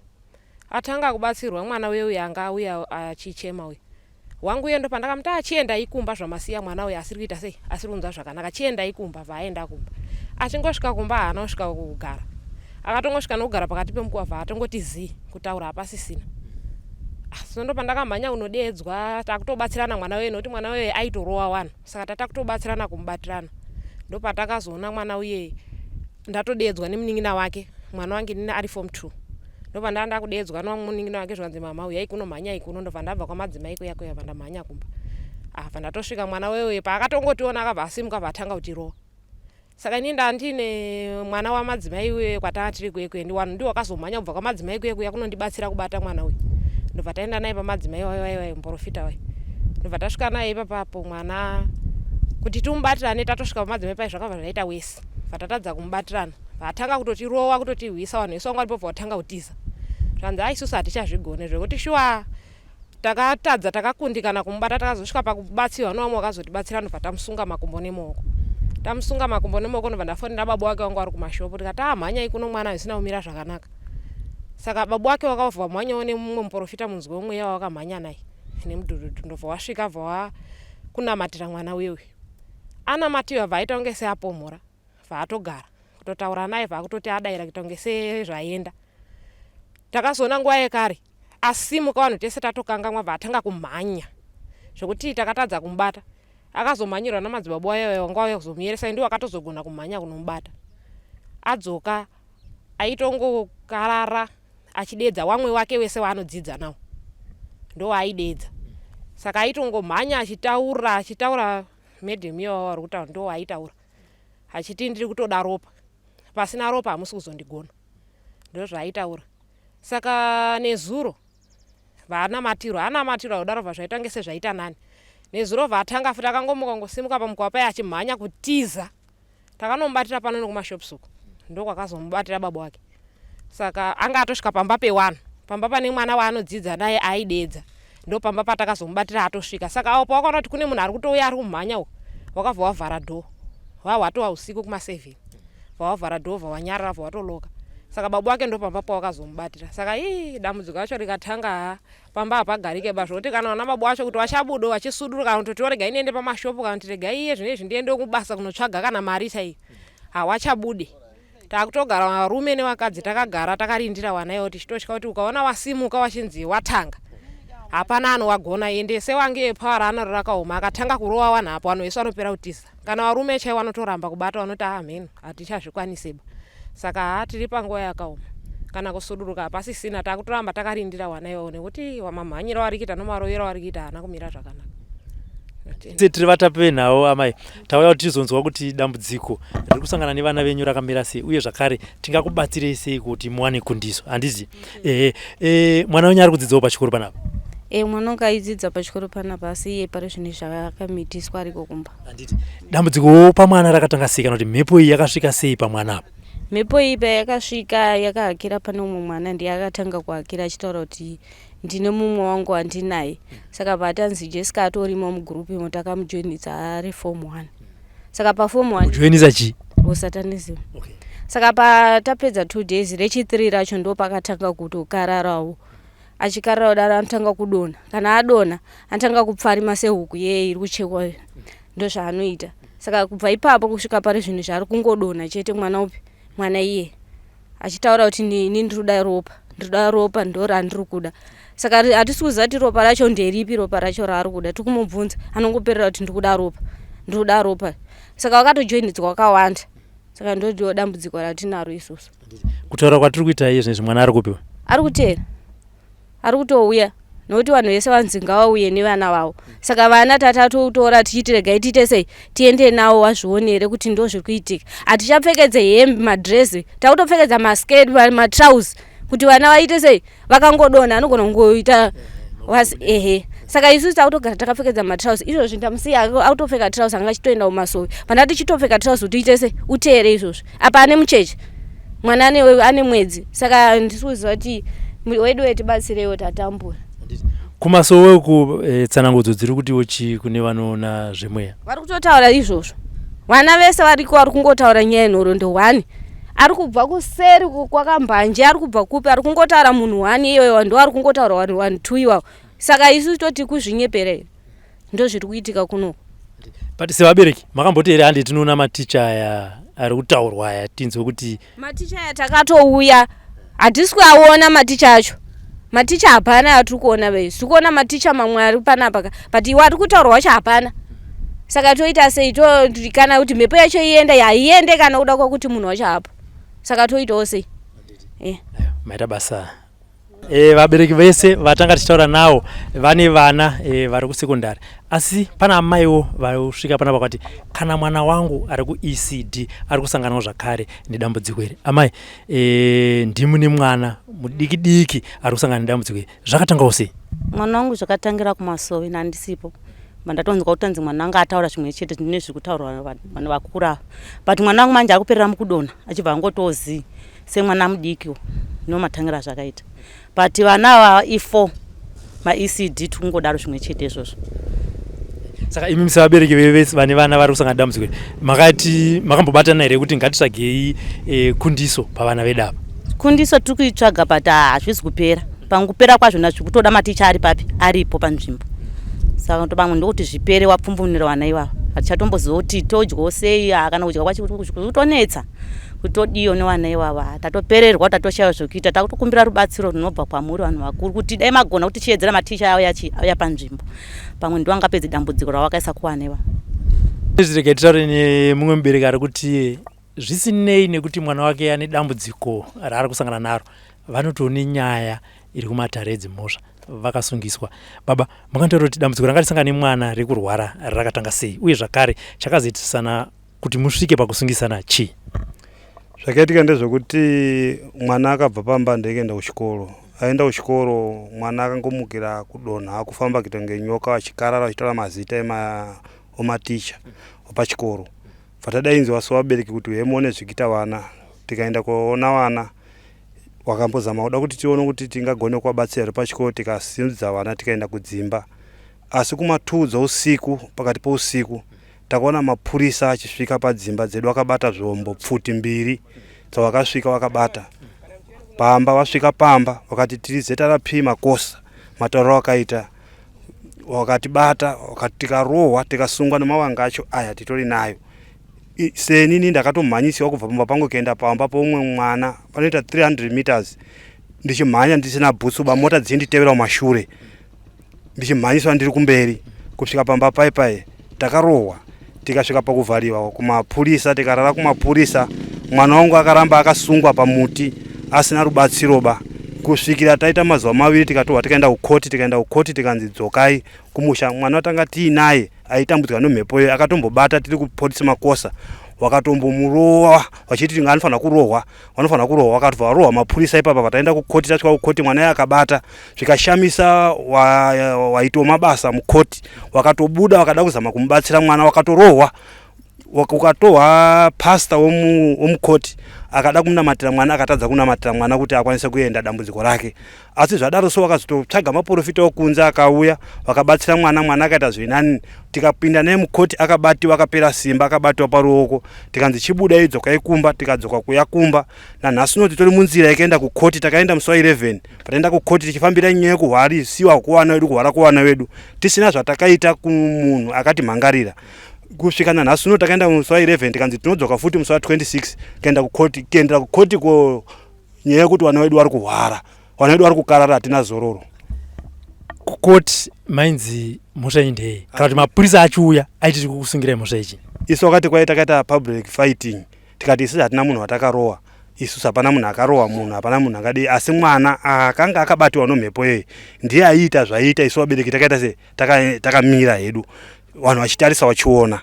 Atanga kubatsirwa mwana wewe anga auya achichema uyu wangu uye, ndopandakamuti, achiendai kumba, zvamasiya mwana uyu asiri kuita sei, asiri kunzwa zvakanaka, chiendai kumba. Vaaenda kumba, achingosvika kumba haana kusvika kugara, akatongosvika nokugara pakati pemukuwa, bva zii, kutaura hapasisina. So ndopandakamhanya kunodeedzwa, takutobatsirana mwana uye, nokuti mwana uye aitorowa wanhu, saka tatakutobatsirana kumubatirana. Ndopatakazoona mwana uye ndatodeedzwa nemunin'ina wake. Mwana wange nini ari form 2, ndobva ndakudeedzwa nomunin'ina wake, zvikanzi, "Mama, uyai kuno, mhanyai kuno." Ndobva ndabva kwamadzimai kuya kuya, bva ndamhanya kumba. Abva ndatosvika, mwana wewe paakatongotiona akabva asimuka, bva atanga kutirova. Saka ini ndandine mwana wamadzimai uye kwatanga tiri kuye kuye, wanhu ndiwo wakazomhanya kubva kwamadzimai kuye kuya kunondibatsira kubata mwana uyu. Ndobva taenda naye pamadzimai wayo waiwai muprofita wai, ndobva tasvika naye ipapapo. Mwana kuti timubatirane, tatosvika pamadzimai pai, zvakabva zvaita wesi, bva tatadza kumubatirana, vatanga kutotirova, kutotirwisa. Vanhu vese vanga varipo bva vatanga kutiza, zvanzi, "Ai, isusu hatichazvigone." Zvekuti shuwa takatadza, takakundikana kumubata. Takazosvika pakubatsirwa nevamwe vakazotibatsira, ndobva tamusunga makumbo nemaoko. Tamusunga makumbo nemaoko, ndobva ndafonera baba wake wangu vari kumashopu, tikati, "Amhanyai kuno, mwana zvisina kumira zvakanaka." Saka baba wake wakabva wamhanyawo nemumwe muprofita, munzwi womweya wawakamhanya naye nemudhudhudhu, ndobva wasvika, bva wakunamatira mwana uyewe. Anamatiwa, bva aita kunge seapomhora, bva atogara kutotaura naye, bva akutoti adaira kuita kunge sezvaenda. Takazoona nguva yekare asimuka, vanhu tese tatokangamwa, bva atanga kumhanya zvokuti takatadza kumubata. Akazomhanyirwa namadzibaba wayo wanga wauya kuzomuyeresa, ndiwo akatozogona kumhanya kunomubata. Adzoka aitongokarara achidedza wamwe wake wese waanodzidza nawo, ndo aidedza. Saka aitongomhanya achitaura, achitaura medium iwawo vari kutaura, ndo aitaura achiti, "Ndiri kutoda ropa, pasina ropa hamusi kuzondigona." Ndo zvaaitaura. Saka nezuro vaanamatirwa, anamatirwa kudaro, bva zvaita kunge sezvaita nani. Nezuro bva futi akangomuka, ngosimuka pamukova paye achimhanya kutiza. Takanomubatira pano nekumashops uko, ndokwakazomubatira baba wake. Saka anga atosvika pamba pewanhu, pamba pane mwana waanodzidza naye aidedza, ndo pamba patakazomubatira atosvika. Saka apo pawakaona kuti kune munhu ari kutouya ari kumhanya uko, wakabva wavhara dhoo, wahwatova usiku kuma7, bva wavhara dhoo, bva wanyarara, bva watoloka. Saka baba wake ndo pamba pawakazomubatira. Saka ii dambudziko racho rikatanga, ha, pamba hapagarike ba, zvokuti kana vana baba wacho kuti vachabuda vachisuduruka, kana kutoti regai ndiende pamashopu, kana kuti regai iye zvino izvi ndiende kubasa kunotsvaga kana mari chaiyo, hawachabude. Takutogara varume nevakadzi, takagara takarindira wana iwo, tichitotya kuti ukaona wasimuka wachinzi watanga, hapana anowagona. Ende sewange power anaro rakaoma, akatanga kurova wanhu apo, vanhu vese vanopera kutiza. Kana varume chaivo vanotoramba kubata, vanoti, "Ah, mheno, hatichazvikwaniseba." Saka ha, tiri panguva yakaoma, kana kusuduruka hapasisina. Takutoramba takarindira wana iwawo, nekuti mamhanyiro avari kuita nomarovero avari kuita haana kumira zvakanaka. Tiri vatapi venhau amai, tauya kuti tizonzwa kuti dambudziko riri kusangana nevana venyu rakamira sei, uye zvakare tingakubatsirei sei kuti muwane kundiso, handizi? Ehe, mwana wenyu ari kudzidzawo pachikoro panapa? E, mwana wangu aidzidza pachikoro panapa, asi iye pari zvinhu zvakamitiswa, ariko kumba. Handiti dambudzikowo pamwana rakatanga sei, kana kuti mhepo iyi yakasvika sei pamwana apa? Mhepo iyi payakasvika yakahakira pane umwe mwana, ndiye akatanga kuhakira achitaura kuti, "Ndine mumwe wangu wandinaye." Saka patanzi Jessica atorimo mugurupu imo, takamujoinidza ari form one. Saka paform one Kujoinisa chii? Usatanism. Saka patapedza 2 days, rechi3 racho ndo pakatanga kutokararawo. Achikarira kudaro anotanga kudonha. Kana adonha anotanga kupfarima sehuku yeye iri kuchekwa ndozvaanoita. Saka kubva ipapo kusvika pari zvinhu zvaari kungodonha chete mwana upi mwana iye achitaura kuti ini ndiri kuda ropa ndiri kuda ropa ndorandiri kuda saka hatisi kuziva kuti ropa racho nderipi ropa racho raari kuda tiri kumubvunza anongoperera kuti ndiri kuda ropa ndiri kuda ropa saka vakatojoinidzwa vakawanda saka ndodiwo dambudziko ratinaro isusu kutaura kwatiri kuita iye zvinezvi mwana ari kupiwa ari kuteera ari kutouya nokuti vanhu vese vanzi ngavauye nevana vavo saka vana tatatotora tichiti regai tiite sei tiende navo vazvionere kuti ndo zviri kuitika hatichapfekedze hembe madresi takutopfekedza masketi matrouse kuti vana vaite sei vakangodonha anogona kungoita was ehe saka isusu takutogara takapfekedza matrouse izvozvi ndamusiya akutopfeka trouse anga achitoenda kumasowe pandati chitopfeka trouse kuti uite sei uteere izvozvi apa ane mucheche mwana ane, ane mwedzi saka ndisi kuziva kuti wedu wetibatsireiwo tatambura kumasowe uku e, tsanangudzo dziri kutiwo chii kune vanoona zvemweya vari kutotaura izvozvo vana vese variko vari kungotaura nyaya yenhoroondo one ari kubva kuseri kwakambanje ari kubva kupi ari kungotaura munhu one iyoyo ndo ari kungotaura one one two iwawo saka isu toti kuzvinyepera here ndo zviri kuitika kunoku but sevabereki makamboti here handi tinoona maticha aya ari kutaurwa aya tinzwe kuti maticha aya takatouya hatisi kuaona maticha acho maticha hapana atiri kuona vei tiri kuona maticha mamwe ari panapa but iwe ari kutaurwa wacho hapana saka toita sei to kana kuti mhepo yacho iende haiende kana kuda kwakuti munhu wacho hapo saka toitawo sei yeah. maita basa e, vabereki vese vatanga tichitaura nawo vane vana e, vari kusekondari asi pana amaiwo vasvika pana vakati kana mwana wangu ari kuecd ari kusanganawo zvakare nedambudziko iri amai e, ndimune mwana mudiki diki ari kusangana nedambudziko iri zvakatangawo sei mwana wangu zvakatangira kumasowe nandisipo mandatonzwa kutanzi mwana anga ataura zvimwe chete zvine zviri kutaurwa vanhu vakura ava but mwana wangu manje akuperera mukudonha achibva angotozii semwana mudiki nomatangira zvakaita but vana ava i4 maecd tikungodaro zvimwe chete izvozvo saka imi sevabereki vevese vane vana vari kusangana dambudziko iri makati makambobatana here kuti ngatitsvagei e, kundiso pavana vedu ava kundiso tiri kuitsvaga but hazvisi kupera pangupera kwazvona zvikutoda maticha ari papi aripo panzvimbo saka tobamwe ndokuti zvipere wapfumvunira vana ivava hatichatomboziva kuti todyawo sei kana kudya kwacho kutonetsa kuti todiyo nevana ivava tatopererwa tatoshaya zvekuita takutokumbira rubatsiro runobva kwamuri vanhu vakuru kuti dai magona kuti chiedzera maticha auya chi auya panzvimbo pamwe ndiwo angapedze dambudziko rawakaisa kuwana ivava Regai titaure nemumwe mubereki ari kuti zvisinei nekuti mwana wake ane dambudziko raari kusangana naro vanotoone nyaya iri kumatare edzimhosva vakasungiswa baba makantaura kuti dambudziko ranga risangana nemwana rekurwara rakatanga sei uye zvakare chakazoitisana kuti musvike pakusungisana chii Zvakaitika ndezvekuti mwana akabva pamba ndekuenda kuchikoro. Aenda kuchikoro mwana akangomukira kudonha akufamba kuita kunge nyoka achikarara achitaura mazita ematicha pachikoro. Bva tadainzwa sevabereki kuti huyai muone zvikuita vana. Tikaenda koona vana wakambozama kuda kuti tione kuti tingagone kuvabatsira here pachikoro tikasimudza vana tikaenda kudzimba. Asi kuma2 dzousiku pakati pousiku Takaona mapurisa achisvika padzimba dzedu akabata zvombo, pfuti mbiri dzavakasvika vakabata pamba. Vasvika pamba vakati tiri ZRP Makosa, matauriro avakaita vakatibata tikarohwa tikasungwa nemavanga acho aya titori nayo. Senini ndakatomhanyisiwa kubva pamba pangu kuenda pamba poumwe mwana panoita 300 meters ndichimhanya ndisina bhutsu ba mota dzichinditevera kumashure. Ndichimhanyiswa ndiri kumberi kusvika pamba pai pai takarohwa tikasvika pakuvhariwa kumapurisa tikarara kumapurisa mwana wangu akaramba akasungwa pamuti asina rubatsiroba kusvikira taita mazuva maviri tikatorwa tikaenda kukoti tikaenda kukoti tikanzi dzokai kumusha mwana watanga tiinaye aitambudzika nomhepo iyo akatombobata tiri kupolisi makosa wakatombomurova vachiti anofanira kurohwa vanofanira kurohwa vakatobva varohwa mapurisa ipapa vataenda kukoti tasvika kukoti mwana iye akabata zvikashamisa waitiwo mabasa mukoti wakatobuda wakada kuzama kumubatsira mwana wakatorohwa ukatohwa pasta womukoti Akada kunamatira mwana akatadza kunamatira mwana kuti akwanise kuenda dambudziko rake. Asi zvadaro so vakazototsvaga maporofita okunze akauya vakabatsira mwana, mwana akaita zvinani. Tikapinda naye mukoti akabatiwa akapera simba akabatiwa paruoko tikanzi chibudai dzokai kumba tikadzoka kuya kumba. Nanhasi uno titori munzira yekuenda kukoti takaenda musi wa 11 pataenda kukoti tichifambira nyaya yekuhwarisiwa kuvana vedu kuhwara kuvana vedu tisina zvatakaita kumunhu akatimhangarira. Kusvika nanhasi uno takaenda musi wa 11 tikanzi tinodzoka futi musi wa 26 kuenda kukoti kuendera kukoti ko nyaya yekuti vana vedu vari kuhwara vana vedu vari kukarara hatina zororo. Kukoti mainzi mhosva iyi ndeyei kana kuti mapurisa achiuya aiti tikukusungirai mhosva ichi? Isu wakati kwai takaita public fighting tikati isusu hatina munhu watakarowa isusu hapana munhu akarowa munhu hapana munhu akadii asi mwana akanga akabatiwa nomhepo yeye ndiye aiita zvaiita isu vabereki takaita se takamira taka hedu vanhu vachitarisa vachiona.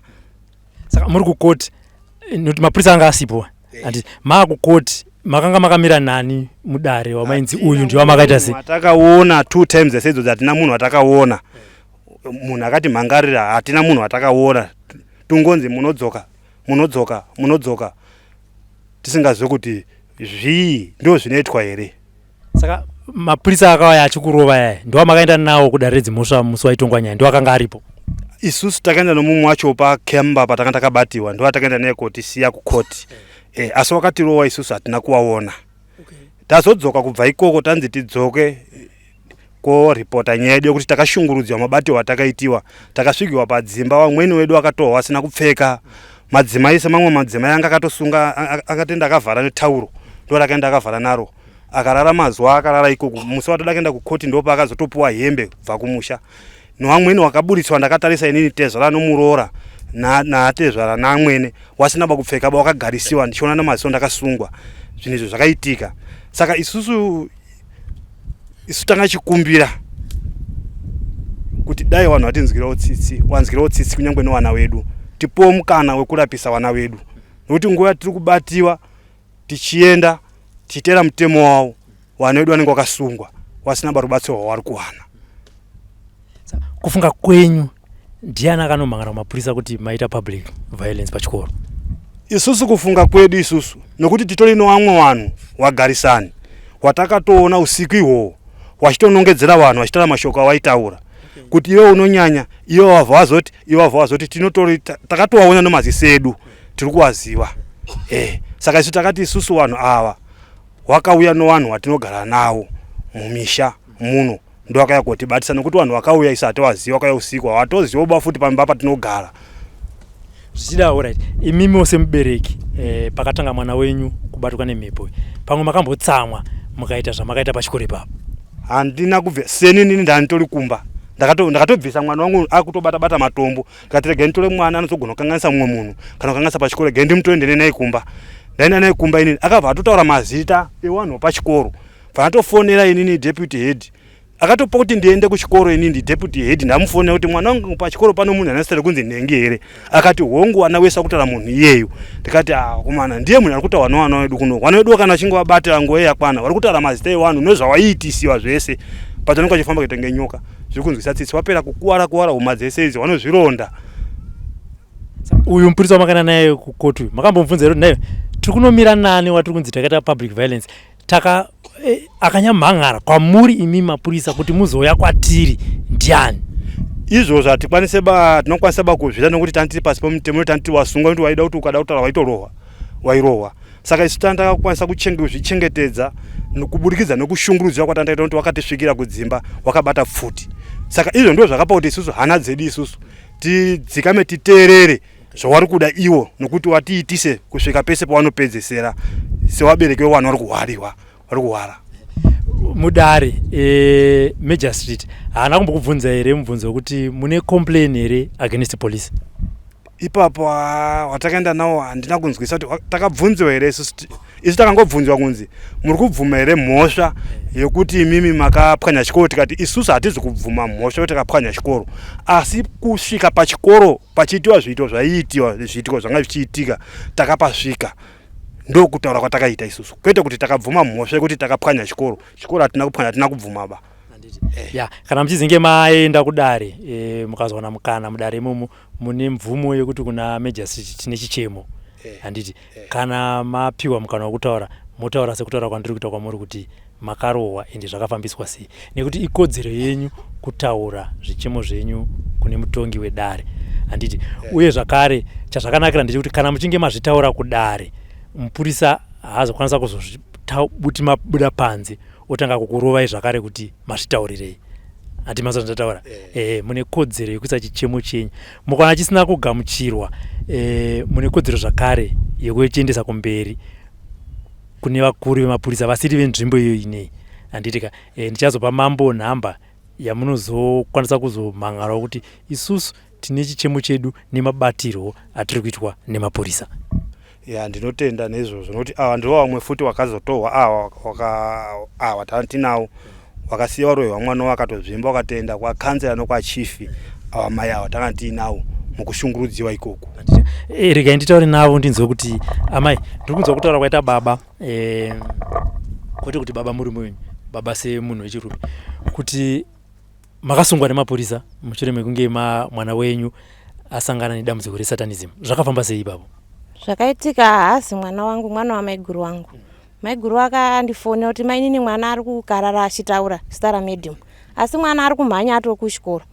Saka muri kukoti nokuti mapurisa anga asipo andi maakukoti makanga makamira nani mudare wamainzi uyu ndiwo makaita se? Takaona 2 times dzese idzodzo hatina munhu watakaona munhu akati mhangarira hatina munhu watakaona tungonzi munodzoka munodzoka munodzoka tisingazive kuti zvii ndo zvinoitwa here. Saka mapurisa akauya achikurova yaya ndiwo makaenda nawo kudare redzimhosva musi waitongwa nyaya ndiwo akanga aripo? Isusu takaenda nomumwe wacho pakemba patanga takabatiwa ndiwo atakaenda naye kotisiya kukoti e, asi wakatirowa isusu hatina kuwaona. Okay. Tazodzoka kubva ikoko tanzi tidzoke koripota nyaya yedu yekuti takashungurudziwa mabatirwo atakaitiwa takasvikiwa padzimba vamweni wedu akatohwa vasina kupfeka madzimai semamwe madzimai anga akatosunga akatenda akavhara netauro ndo rakaenda akavhara naro akarara mazuva akarara ikoko musi watoda kuenda kukoti ndopa akazotopuwa hembe kubva kumusha nevamweni wakaburitswa ndakatarisa inini tezvara nomuroora naatezvara naamwene wasina bakupfeka ba wakagarisiwa ndichiona namaziso ndakasungwa zvinhu izvo zvakaitika saka isusu isu tanga chikumbira kuti dai vanhu vatinzwirawo tsitsi wanzwirawo tsitsi kunyange nevana vedu tipuwe mukana wekurapisa vana vedu nekuti nguva yatiri kubatiwa tichienda tichiteera mutemo wavo vana vedu vanenge vakasungwa vasina barubatsiro rwavari kuwana. Kufunga kwenyu ndiani akanomhangana kumapurisa kuti maita public violence pachikoro? Isusu kufunga kwedu isusu nokuti titori nevamwe vanhu vagarisani watakatoona usiku ihwohwo wachitonongedzera vanhu vachitaura mashoko awaitaura kuti iwe unonyanya iwe wabva wazoti iwe wabva wazoti tinotori takatovaona nemaziso edu tiri kuvaziva eh saka isu takati isusu vanhu ava wakauya nowanhu watinogara nawo mumisha muno ndowakauya kotibatisa nokuti vanhu vakauya isu hativazivi vakauya usiku hawatozivo ba futi pamba patinogara. Zvichida alright imimiwo semubereki eh, pakatanga mwana wenyu kubatwa nemhepo pamwe makambotsamwa mukaita zvamakaita pachikoro ipapo? Handina kubve seni nini ndanditori kumba ndakatobvisa mwana wangu akutobata bata matombo ndikati regai nditore mwana anozogona kukanganisa mumwe munhu kana kukanganisa pachikoro regai ndimutore ndiende naye kumba. Ndaenda naye kumba inini akabva atotaura mazita ewanhu wepachikoro bva atofonera inini deputy head akatopa kuti ndiende kuchikoro inini ndi deputy head ndamufonera kuti mwana wangu pachikoro pano munhu ane zita rekunzi nhengi here akati hongu wana wese akutaura munhu iyeyu ndikati ah komana ndiye munhu ari kutaura nevana vedu kuno vana vedu kana vachinge vabatira nguva yakwana vari kutaura mazita evanhu nezvawaiitisiwa zvese but vanenge vachifamba kuita kunge nyoka zviri kunzwisa tsitsi wapera kukuwara kuwara huma dzese idzi vanozvironda. Uyu mupurisa wamakaenda naye kukoti uyu makambomubvunza here kuti naye tiri kunomira nani watiri kunzi takaita public violence taka eh, akanyamhan'ara kwamuri imi mapurisa kuti muzouya kwatiri ndiani? Izvozvo hatikwanise ba tinokwanisa ba kuzviita nokuti tani tiri pasi pemutemo tani tiri wasungwa nokuti waida kuti ukada kutaura waitorohwa wairohwa saka isu tani takakwanisa kuzvichengetedza kuburikidza nekushungurudziwa kwatani takaita nokuti wakatisvikira kudzimba wakabata pfuti saka izvo ndizvo zvakapa kuti isusu hana dzedu isusu tidzikame titeerere zvawari kuda iwo nokuti watiitise kusvika pese pawanopedzesera sewabereki wewana vari kuhwariwa vari kuhwara. Mudare e, Major Street haana kumbokubvunza here mubvunzo wekuti mune complain here against police? Ipapo watakaenda nawo handina kunzwisa kuti takabvunziwa here isusu isu takangobvunziwa kunzi muri kubvuma here mhosva yekuti imimi makapwanya chikoro tikati isusu hatizi kubvuma mhosva yekuti takapwanya chikoro asi kusvika pachikoro pachiitiwa zviito zvaiitiwa zviitiko zvanga zvichiitika takapasvika ndokutaura kwatakaita isusu kwete kuti takabvuma mhosva yekuti takapwanya chikoro chikoro hatina kupwanya hatina kubvuma ba ya kana muchizinge maenda kudare e, mukazowana mukana mudare imomo mune mvumo yekuti kuna major city tine chichemo. Handiti kana mapiwa mukana wekutaura motaura sekutaura kwandiri kuita kwamuri kuti makarohwa ende zvakafambiswa sei nekuti ikodzero yenyu kutaura zvichemo zvenyu kune mutongi wedare handiti uye zvakare chazvakanakira ndechekuti kana muchinge mazvitaura kudare mupurisa haazokwanisa kuzobuti mabuda panze otanga kukurovai zvakare kuti mazvitaurirei handi mazo zvandataura eh. Mune kodzero yekuisa chichemo chenyu mukana chisina kugamuchirwa eh, mune kodzero zvakare yekuchiendesa kumberi kune vakuru vemapurisa vasiri venzvimbo iyo inei handitika eh, ndichazopa mambo nhamba yamunozokwanisa kuzomhan'arawo kuti isusu tine chichemo chedu nemabatirwo atiri kuitwa nemapurisa. Ya, ndinotenda neizvozvo nokuti ava ndivo vamwe futi wakazotohwa ava ava tinawo wakasiya warohwa mwana wakatozvimba wakatoenda kwakanzera nokwachifi ava mai ava tanga tiinawo mukushungurudziwa ikoko. Eh, regai nditaure navo ndinzwe kuti amai ndiri kunzwa kutaura kwaita baba eh, kwete kuti baba murume wenyu baba semunhu wechirume kuti makasungwa nemapurisa mushure mekunge mwana wenyu asangana nedambudziko resatanism zvakafamba sei ipapo zvakaitika haazi mwana wangu mwana wamaiguru wangu maiguru akandifonera kuti mainini mwana ari kukarara achitaura zita ramedium asi mwana ari kumhanya atoo kuchikoro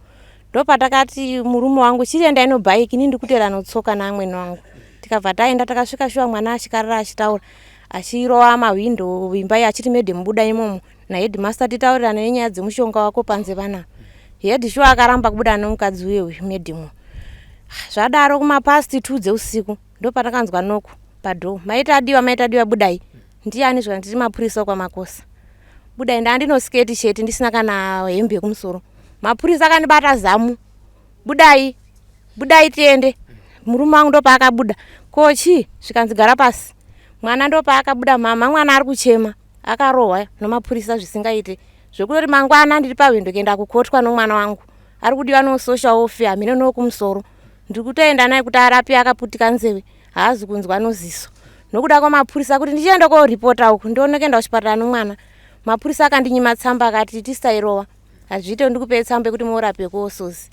ndopatakati murume wangu chirienda ino bhaiki ini ndikutera notsoka naamwene wangu tikabva taenda takasvika shuwa mwana achikarara achitaura achirova mahwindo imba iye achiti madam buda imomo naheadmaster titaurirane nenyaya dzemushonga wako panze vana head shuwa akaramba kubuda nomukadzi uye uyu madam zvadaro kumapast two dzeusiku ndopatakanzwa noku padhoo maita adiwa maita adiwa budai ndiani zvikanzi tiri mapurisa okwamakosa budai ndandinosiketi chete ndisina kana hembe yekumusoro mapurisa akandibata zamu budai budai tiende murume wangu ndopaakabuda ko chii zvikanzi gara pasi mwana ndopaakabuda mama mwana ari kuchema akarohwa nomapurisa zvisingaite zvekutoti mangwana ndiri pahwendo kuenda kukotwa nomwana wangu ari kudiwa nosocial welfare hamene nokumusoro ndiri kutoenda naye kuti arapi akaputika nzeve haazi kunzwa noziso nokuda kwamapurisa kuti ndichienda koripota uku ndione kuenda kuchipatara nomwana mapurisa akandinyima tsamba akati tisairova hazviite ndikupei tsamba yekuti murape kuosozi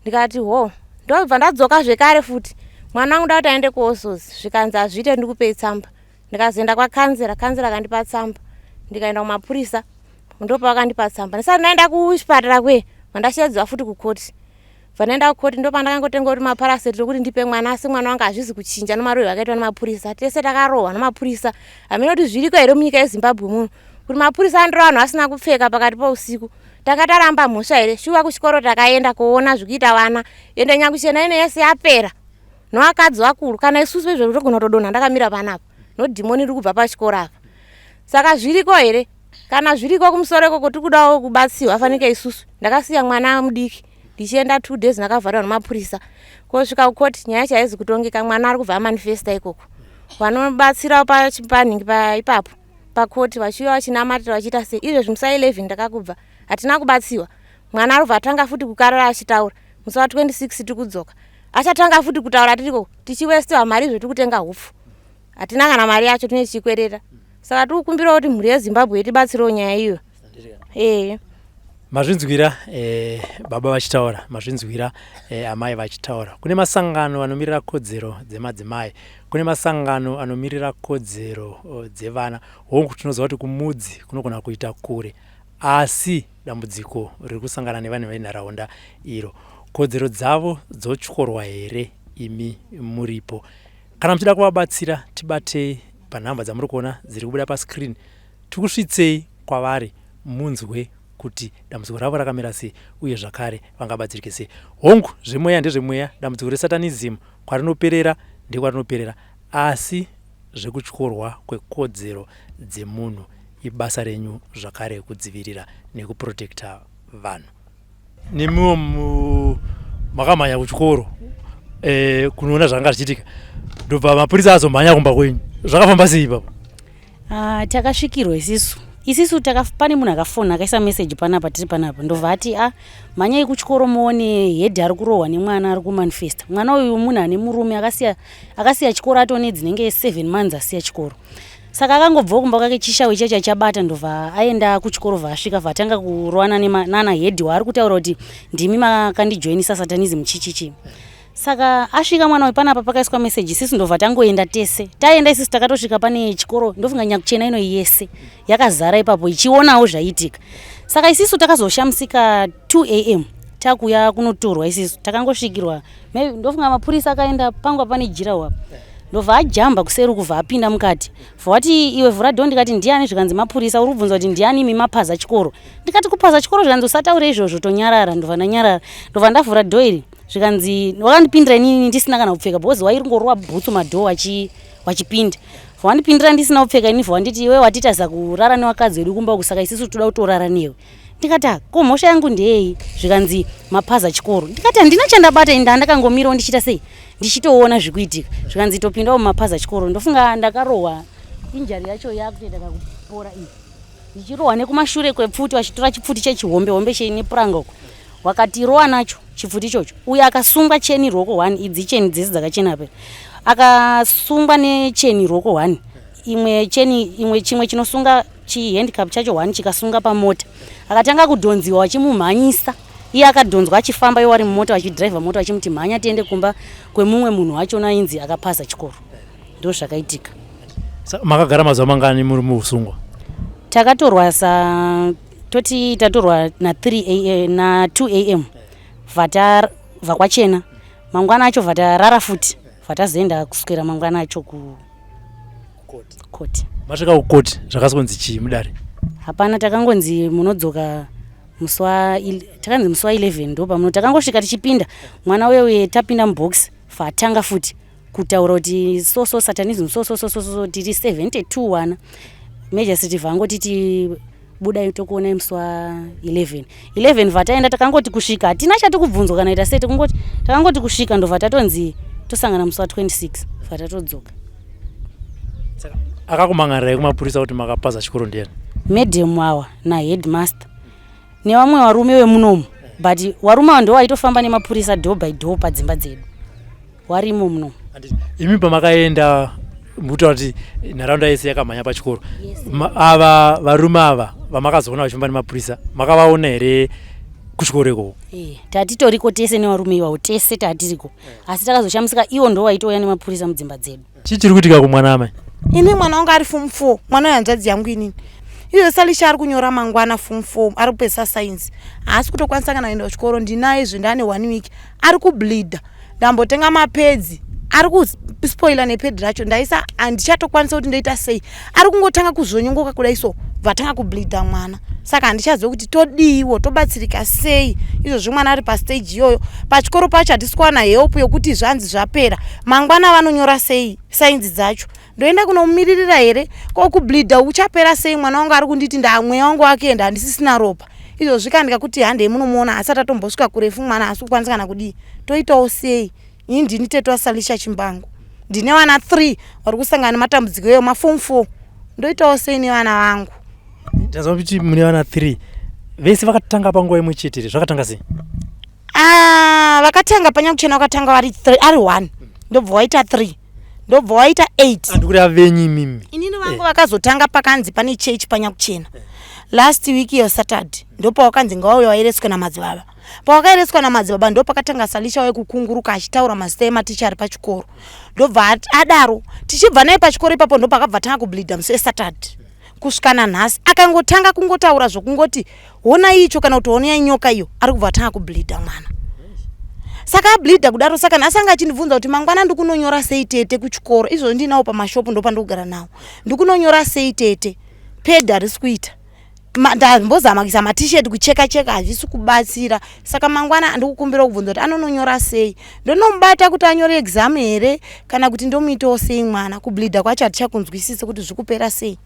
ndikati ho ndobva ndadzoka zvekare futi mwana wangu ndakuti aende kuosozi zvikanzi hazviite ndikupei tsamba ndikazoenda kwakanzera kanzera akandipa tsamba ndikaenda kumapurisa ndopavakandipa tsamba ndisati ndaenda kuchipatara kwe vandashedzwa futi kukoti bva ndaenda kukoti ndopandakangotenga kuti maparaseti okuti ndipe mwana asi mwana wangu hazvizi kuchinja nomarohwe akaitwa nemapurisa tese takarohwa nemapurisa hamene kuti zviriko here munyika yezimbabwe muno kuti mapurisa andiro vanhu vasina kupfeka pakati pousiku tanga taramba mhosva here shuwa kuchikoro takaenda kuona zvikuita vana ende nyakuchena ine yese yapera noakadzi vakuru kana isusu izvo togona kutodonha ndakamira panapa nodhimoni riri kubva pachikoro apa saka zviriko here kana zviriko kumusoro ikoko tiri kudawo kubatsirwa fanike isusu ndakasiya mwana mudiki ndichienda two days ndakavharwa nemapurisa kosvika kukoti nyaya chaizi kutongeka mwana ari kubva amanifesta ikoko vanobatsirawo panhingi ipapo pakoti vachiuya vachinamatira vachiita sei izvezvi musa 11 ndakakubva hatina kubatsiwa mwana ari kubva atanga futi kukarara achitaura musi wa 26 tiri kudzoka achatanga futi kutaura tiriko tichiwestiwa mari izvo tiri kutenga hupfu hatina kana mari yacho tine tichikwereta saka tiri kukumbirawo kuti mhuri yezimbabwe itibatsirewo nyaya iyo ee mazvinzwira eh, baba vachitaura mazvinzwira eh, amai vachitaura kune masangano anomirira kodzero dzemadzimai kune masangano anomirira kodzero oh, dzevana hongu tinoziva kuti kumudzi kunogona kuita kure asi dambudziko riri kusangana nevanhu venharaunda iro kodzero dzavo dzotyorwa here imi muripo Kana muchida kuvabatsira tibatei panhamba dzamuri kuona dziri kubuda pascreen tikusvitsei kwavari munzwe kuti dambudziko ravo rakamira sei uye zvakare vangabatsirike sei. Hongu zvemweya ndezvemweya, dambudziko resatanism kwarinoperera ndekwarinoperera asi zvekutyorwa kwekodzero dzemunhu ibasa renyu zvakare kudzivirira nekuprotecta vanhu. Nemiwo makamhanya kuchikoro eh, kunoona zvanga zvichiitika ndobva mapurisa azomhanya kumba kwenyu zvakafamba sei ipapo? Ah, takasvikirwa isisu isisu pane munhu akafona akaisa meseji panapa tiri panapa ndobva ati a ah, mhanyai kuchikoro muone hedhi ari kurohwa nemwana ari kumanifesta mwana uyu munhu ane murume akasiya akasiya chikoro atone dzinenge seven months asiya chikoro saka akangobvawo kumba kwake chishawo ichacho achabata ndobva aenda kuchikoro bva asvika bva atanga kurowana nana head waari kutaura kuti ndimi makandijoinisa satanism chichichi Saka asvika mwana uyu panapa pakaiswa message isisu ndobva tangoenda tese. Taenda isisu takatosvika pane chikoro ndofunga Nyakuchena ino yese yakazara ipapo ichionawo zvaiitika. Saka isisu takazoshamisika 2 am takuya kunotorwa isisu takangosvikirwa maybe ndofunga mapurisa akaenda pangwa pane jira wapo ndobva ajamba kuseri kubva apinda mukati vati iwe vhura dho ndikati ndiani zvikanzi mapurisa uri kubvunza kuti ndiani imi mapaza chikoro ndikati kupaza chikoro zvikanzi usataure izvozvo tonyarara ndobva ndanyarara ndobva ndavhura dho iri zvikanzi wakandipindira inini ndisina kana kupfeka because waingorova bhutsu madhoo wachipinda wandipindira ndisina kupfeka ini wanditi iwe watitaza kurara nevakadzi vedu kumba uku saka isisu toda kutorara newe ndikati ah, ko mhosva yangu ndeyei zvikanzi mapaza chikoro ndikati handina chandabata ini ndandakangomirawo ndichiita sei ndichitoona zvikuitika zvikanzi topindawo mumapaza chikoro ndofunga ndakarohwa injari yacho yakutoita kakupora iyi ndichirohwa nekumashure kwepfuti vachitora chipfuti chechihombe hombe chenepuranga uko wakatirowa nacho chipfuti ichocho uyo akasungwa cheni ruoko one idzi cheni dzese dzakachena pe akasungwa necheni ruoko one imwe cheni imwe chimwe chinosunga chihandcup chacho one chikasunga pamota akatanga kudhonziwa vachimumhanyisa iye akadhonzwa achifamba iwo ari mumota vachidhiraivha mota vachimuti mhanya tiende kumba kwemumwe munhu wachona ainzi akapasa chikoro ndozvakaitika Makagara mazuva mangani muri muusungwa? Takatorwa sa toti tatorwa na 3 na 2 am vata bva kwachena mangwana acho vhatarara futi vhatazoenda kuswera mangwana acho ku koti. Masvika kukoti zvakazonzi chii mudare? Hapana, takangonzi munodzoka musi wa takanzi musi wa 11 ndo pamuno takangosvika tichipinda mwana uye uye tapinda mubox vatanga futi kutaura kuti so so satanism so so so so so tiri 72 wana major city vangotiti budai tokuonai musi wa 11 11 vataenda takangoti kusvika hatina chatikubvunzwa kana ita sei tikungoti takangoti kusvika ndobva tatonzi tosangana musi wa 26 vatatodzoka. Akakuman'arirai kumapurisa kuti makapaza chikoro ndiyani? Madam awa naheadmaster nevamwe varume vemunomu but varume ava ndo vaitofamba nemapurisa door by door padzimba dzedu warimo munomu. Imi pamakaenda mukutaura kuti nharaunda yese yakamhanya pachikoro ava varume ava vamakazoona vachifamba nemapurisa makavaona here kuchikoro ikoko? Eh, tatitoriko tese nevarume ivavo tese tatiriko asi takazoshamisika ivo ndo vaitouya nemapurisa mudzimba dzedu. Chii chiri kuitika kumwana amai? Ini mwana wangu ari form 4, mwana wehanzvadzi yangu inini. Iye Salisha ari kunyora mangwana form 4, ari kupedzisa science. Haasi kutokwanisa kana kuenda kuchikoro, ndinaye zve ndaane one week. Ari kubleeder. Ndambotenga mapedzi ari kuspoila nepedhi racho ndaisa handichatokwanisa kuti ndoita sei ari kungotanga kuzvonyongoka kudai so vatanga kubleeda mwana saka handichazive kuti todiiwo tobatsirika sei izvozvi mwana ari pastage iyoyo pachikoro pacho hatisi kuwana help yokuti zvanzi zvapera mangwana vanonyora sei sainzi dzacho ndoenda kunomumiririra here ko kubleeda uchapera sei mwana wangu ari kunditi ndamweya wangu wakuenda handisisina ropa izvozvi kana ndikakuti handei munomuona asati atombosvika kurefu mwana asi kukwanisa kana kudii toitawo sei ini ndini tete wasalisha chimbangu ndine vana 3 vari kusangana nematambudziko iyoyo maform 4 ndoitawo sei nevana vangu. Ndazwa kuti mune vana 3 vese vakatanga panguva imwe chete here zvakatanga sei? Ah, vakatanga panyakuchena vakatanga vari 3 ari 1 ndobva waita 3 ndobva waita 8. Andikureva venyu imimi. Inini vangu vakazotanga pakanzi pane church panyakuchena last week iyo Saturday ndopawakanzi ngawauye wayereswe namadzibaba. Pawakaereswa namadzibaba ndopakatanga Salisha waye kukunguruka achitaura mazita ematicha ari pachikoro ndobva adaro tichibva naye pachikoro ipapo ndopakabva tanga kubleeda musi weSaturday kusvika nanhasi akangotanga kungotaura zvokungoti honai icho kana kuti honai nyoka iyo ari kubva atanga kubleeda mwana saka ableeda kudaro saka nhasi anga achindibvunza kuti mangwana ndikunonyora sei tete kuchikoro izvozvo ndinawo pamashopu ndopandikugara nawo ndikunonyora sei tete ped harisi kuita ndambozama kuisa matishet kucheka cheka hazvisi kubatsira saka mangwana andikukumbira kubvunza kuti anononyora sei ndonomubata kuti anyore exam here kana kuti ndomuitawo sei mwana kubleeda kwacho hatichakunzwisise kuti zvikupera sei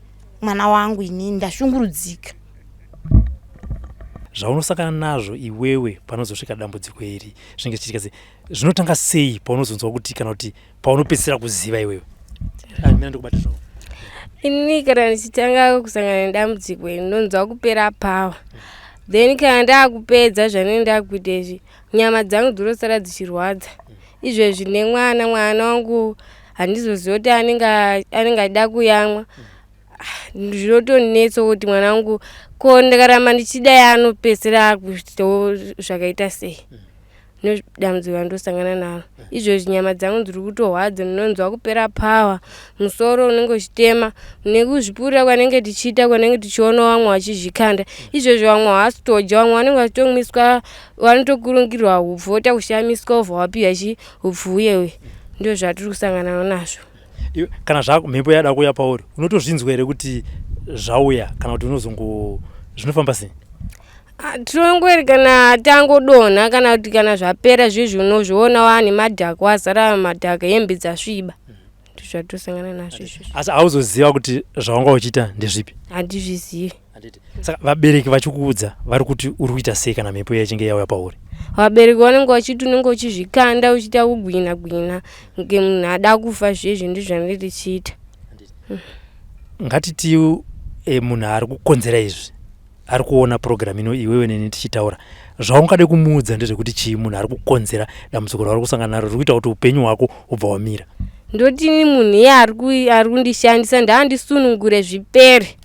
mwana wangu inini ndashungurudzika. Zvaunosangana nazvo iwewe panozosvika dambudziko iri zvinenge zvichiitika sei zvinotanga sei paunozonzwa kuti kana kuti paunopedzisira kuziva iwewe? Mina ndikubata zvavo. Ini kana ndichitanga kusangana nedambudziko iri ndinonzwa kupera power then kana ndakupedza zvandinenge ndakuita izvi nyama dzangu dzinosara dzichirwadza izvezvi nemwana mwana wangu handizozivi kuti anenge anenge achida kuyamwa zvinotonetsa kuti mwana wangu ko ndikaramba ndichidai anopedzisira akuitawo zvakaita sei. Ndodambudziko randosangana naro izvozvi, nyama dzangu dziri kutorwadza, ndinonzwa kupera power, musoro unenge uchitema nekuzvipurira kwanenge tichiita, kwanenge tichiona vamwe vachizvikanda. Izvozvi vamwe havasi kutodya, vamwe vanenge vachitomwiswa, vanotokurungirwa hupfu, voita kushamiswa, vobva wapiwa chi hupfu uye uye. Ndo zvatiri kusangana nazvo. Kana zvamhepo yada kuuya pauri, unotozvinzwa here kuti zvauya, kana kuti unozongo zvinofamba sei? Ah, tinongori kana tangodonha kana kuti kana zvapera zvezvi, unozviona waane madhaka, wazara madhaka, hembe dzasviba. Ndozvatosangana nazvo izvozvo. Asi hauzoziva kuti zvawanga uchiita ndezvipi? Handizvizivi. Saka vabereki vachikuudza vari kuti uri kuita sei kana mhepo iya ichinge yauya pauri? Vabereki vanenge vachiti unenge uchizvikanda, uchiita kugwina gwina kunge munhu ada kufa. Zvezvi ndizvo tichiita. Ngatiti munhu ari kukonzera izvi ari kuona purogiramu ino, iwewe neni tichitaura, zvaungade kumuudza ndezvekuti chii munhu ari kukonzera dambudziko rauri kusangana naro riri kuita kuti upenyu hwako hubva hwamira? Ndotini munhu iye ari kundishandisa ndaandisunungure zvipere.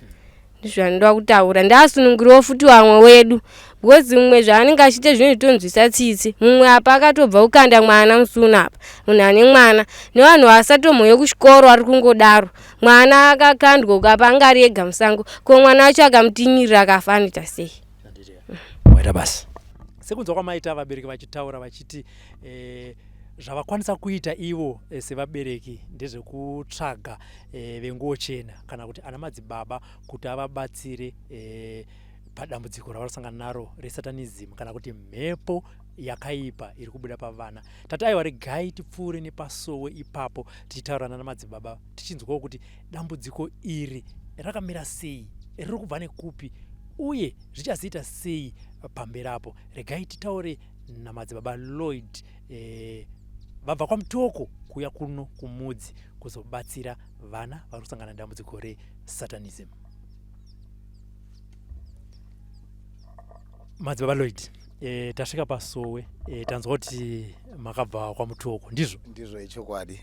Ndizvandinoda kutaura, ndaasunungurewo futi vamwe wedu, because mumwe zvaanenge achiita zvinhu zvitonzwisa tsitsi. Mumwe apa akatobva kukanda mwana musi uno apa, munhu ane mwana nevanhu vasatomhoye kuchikoro, ari kungodaro mwana akakandwa uko apa, anga ari ega musango. Ko mwana wacho akamutinyirira akafa, anoita sei? Waita basi. Sekunzwa kwamaita vabereki vachitaura vachiti zvavakwanisa kuita ivo sevabereki ndezvekutsvaga venguo chena kana kuti ana madzibaba kuti avabatsire padambudziko ravari kusangana naro resatanism kana kuti mhepo yakaipa iri kubuda pavana. Tati aiwa, regai tipfuure nepasowe ipapo tichitaurana namadzibaba, tichinzwawo kuti dambudziko iri rakamira sei, riri kubva nekupi uye zvichazoita sei pamberi apo. Regai titaure namadzibaba Lloyd, vabva kwaMutoko kuuya kuno kuMudzi kuzobatsira vana vari kusangana nedambudziko resatanism. Madzibaba Lloyd, tasvika pasowe, tanzwa kuti makabva kwaMutoko, ndizvo? Ndizvo, ichokwadi.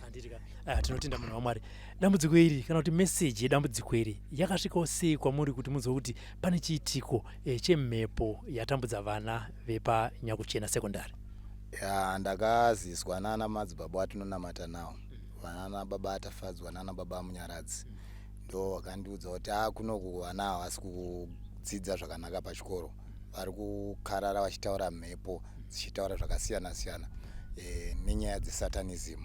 Tinotenda munhu waMwari. Dambudziko iri kana kuti meseji yedambudziko iri yakasvikawo sei kwamuri kuti munzwe kuti pane chiitiko chemhepo yatambudza vana vepaNyakuchena Secondary? Ya, ndakaziswa nana madzibaba atinonamata nawo, vanana baba Atafadzwa nana baba Munyaradzi, ndo vakandiudza kuti a kunoku vana havasi kudzidza zvakanaka pachikoro, vari kukarara vachitaura mhepo dzichitaura zvakasiyana siyana nenyaya dzesatanism.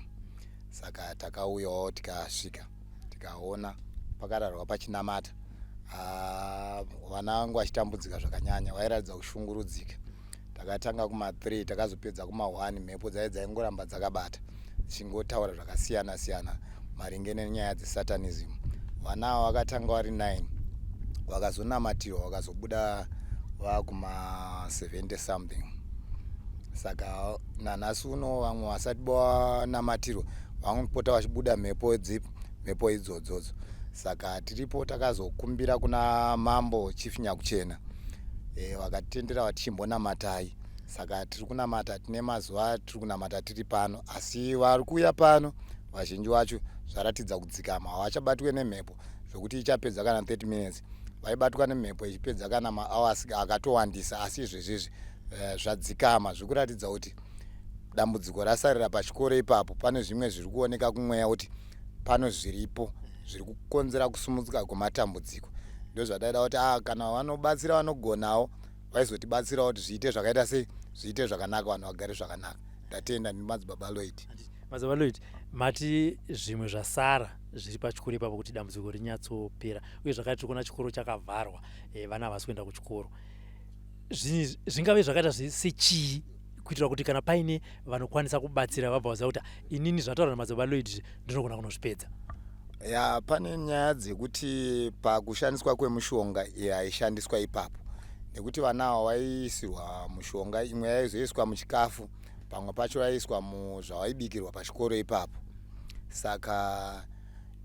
Saka takauyawo, tikasvika, tikaona pakararwa pachinamata. Ah, vana vangu vachitambudzika zvakanyanya, vairatidza kushungurudzika. Takatanga kuma3, takazopedza kuma1. Mhepo dzai dzaingoramba dzakabata dzichingotaura zvakasiyana siyana maringe nenyaya dzesatanism. Vana ava vakatanga vari 9, vakazonamatirwa vakazobuda vakuma 70 something. Saka nanhasi uno vamwe vasati vanamatirwa vanopota vachibuda mhepo dzipi, mhepo idzodzodzo. Saka tiripo, takazokumbira kuna mambo Chief Nyakuchena, vakatitendera vatichimbonamatai. Saka tiri kunamata, tine mazuva tiri kunamata tiri pano, asi vari kuuya pano vazhinji vacho zvaratidza kudzikama, havachabatwe nemhepo zvokuti ichapedza kana 30 minutes. Vaibatwa nemhepo ichipedza kana mahours akatowandisa, asi izvezvizvi zvadzikama, zviri kuratidza kuti dambudziko rasarira pachikoro ipapo. Pane zvimwe zviri kuoneka kumweya kuti pano zviripo zviri kukonzera kusumudzika kwematambudziko. Ndozvataida kuti kana vanobatsira vanogonawo vaizotibatsirawo kuti zviite zvakaita sei, zviite zvakanaka, vanhu vagare zvakanaka. Ndatenda. Ndini madzibaba Lloyd. Madzibaba Lloyd, mati zvimwe zvasara zviri pachikoro ipapo kuti dambudziko rinyatsopera, uye zvakare tiri kuona chikoro chakavharwa, vana havasi kuenda kuchikoro. Zvingave zvakaita sechii kuitira kuti kana paine vanokwanisa kubatsira vabva vaziva kuti inini zvataura namadzibaba Lloyd ndinogona kunozvipedza? Ya, pane nyaya dzekuti pakushandiswa kwemushonga yaishandiswa ipapo, nekuti vana ava vaiisirwa mushonga, imwe yaizoiswa muchikafu, pamwe pacho vaiiswa muzvavaibikirwa pachikoro ipapo. Saka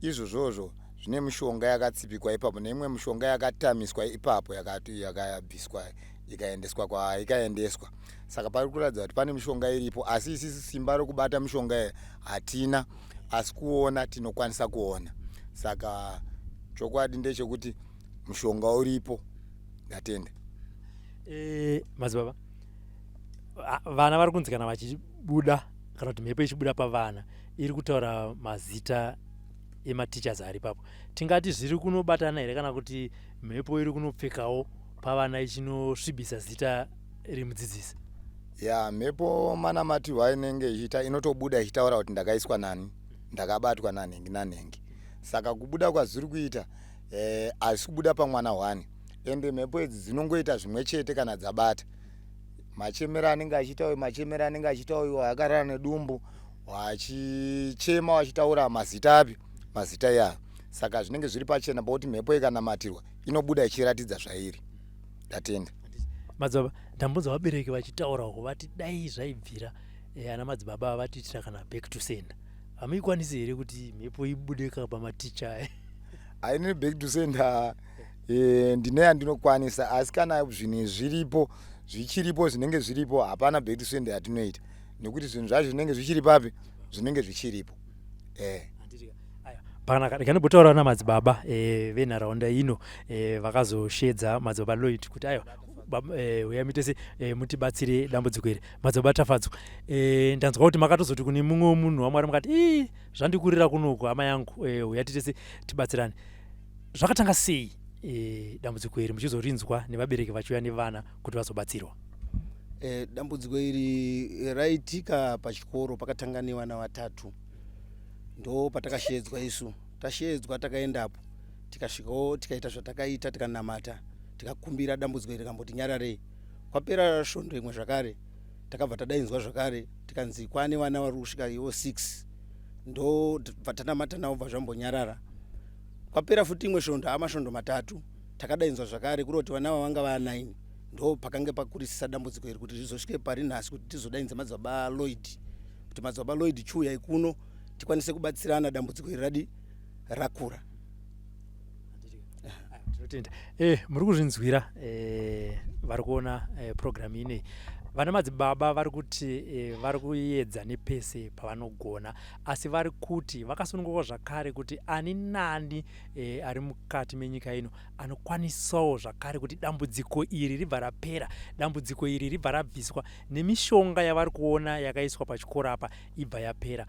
izvozvozvo zvine mishonga yakatsipikwa ipapo neimwe mishonga yakatamiswa ipapo, yakabviswa ikaendeswa kwaikaendeswa. Saka pari kuratidza kuti pane mishonga iripo, asi isisi simba rokubata mishonga iyi hatina, asi kuona tinokwanisa kuona. Saka chokwadi ndechekuti mushonga uripo. Ndatenda. Madzibaba, Vana vari kunzi kana vachibuda kana kuti mhepo ichibuda pavana iri kutaura mazita emateachers ari ipapo. Tingati zviri kunobatana here kana kuti mhepo iri kunopfekawo pavana ichinosvibisa zita remudzidzisi? Ya, mhepo manamatirwo ainenge ichiita inotobuda ichitaura kuti ndakaiswa nani, ndakabatwa nanhengi nanhengi. Saka kubuda kwazviri kuita eh, hazvisi kubuda pamwana hwani, ende mhepo idzi dzinongoita zvimwe chete kana dzabata. Machemero anenge achiita uyu, machemero anenge achiita uyu akarara nedumbu wachichema wachitaura mazita api, mazita iyayo. Saka zvinenge zviri pachena pakuti mhepo ikanamatirwa inobuda ichiratidza zvairi. Ndatenda. Madzibaba, ndambonzwa vabereki vachitaura uko vati dai zvaibvira eh, ana madzibaba vatiitira kana back to sender. Hamuikwanisi here kuti mhepo ibude ka pamaticha aya? Haini back to sender eh, ndine yandinokwanisa, asi kana zvinhu zviripo zvichiripo zvinenge zviripo hapana back to sender yatinoita nekuti zvinhu zvacho zvinenge zvichiri papi, zvinenge zvichiripo eh. Pakanaka, rega ndimbotaura namadzibaba eh, venharaunda ino eh, vakazoshedza madzibaba Lloyd kuti aiwa eh, uyai muite eh, mutibatsire dambudziko iri. Madzibaba Tafadzwa, eh, ndanzwa kuti makatozoti kune mumwe munhu waMwari mukati ii zvandikurira kunoku hama yangu, eh, uya titese tibatsirane. Zvakatanga sei eh, dambudziko iri muchizorinzwa nevabereki vachiuya nevana kuti vazobatsirwa? Eh, dambudziko iri raitika pachikoro pakatanga nevana vatatu, ndo patakasheedzwa isu. Tasheedzwa takaendapo tikasvikawo tikaita zvatakaita, tikanamata, tikakumbira dambudziko iri rikamboti nyararei. Kwapera svondo imwe zvakare takabva tadainzwa zvakare tikanzi kwane vana vari kusvika ivo 6, ndobva tanamata navo bva zvambonyarara. Kwapera futi imwe svondo, haa masvondo matatu, takadainzwa zvakare kuri kuti vana ava vanga vaa 9. Ndo pakange pakurisisa dambudziko iri kuti rizosvike pari nhasi kuti tizodainza madzibaba Lloyd kuti madzibaba Lloyd chiuyai kuno tikwanise kubatsirana dambudziko iri radi rakura. Tinotenda. Eh, muri kuzvinzwira eh, vari kuona eh, program inei vana madzibaba vari kuti eh, vari kuedza nepese pavanogona, asi vari kuti vakasununguka zvakare kuti ani nani eh, ari mukati menyika ino anokwanisawo zvakare kuti dambudziko iri ribva rapera, dambudziko iri ribva rabviswa nemishonga yavari kuona yakaiswa pachikoro apa ibva yapera.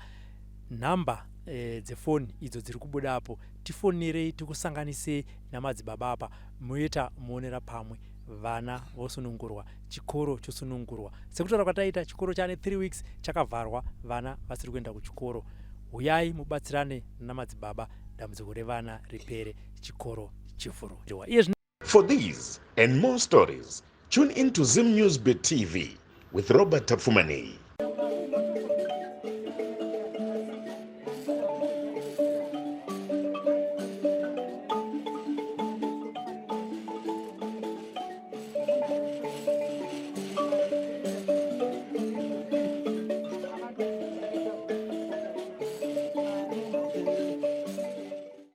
Nhamba e, dzefoni idzo dziri kubuda apo, tifonerei tikusanganisei namadzibaba apa moita muonera pamwe, vana vosunungurwa, chikoro chosunungurwa. Sekutaura kwataita, chikoro chane 3 weeks chakavharwa, vana vasiri kuenda kuchikoro. Huyai mubatsirane namadzibaba dambudziko revana ripere, chikoro chivhurwe. Iye zvino For these and more stories, tune in to Zim News Bit TV with Robert Tapfumaneyi.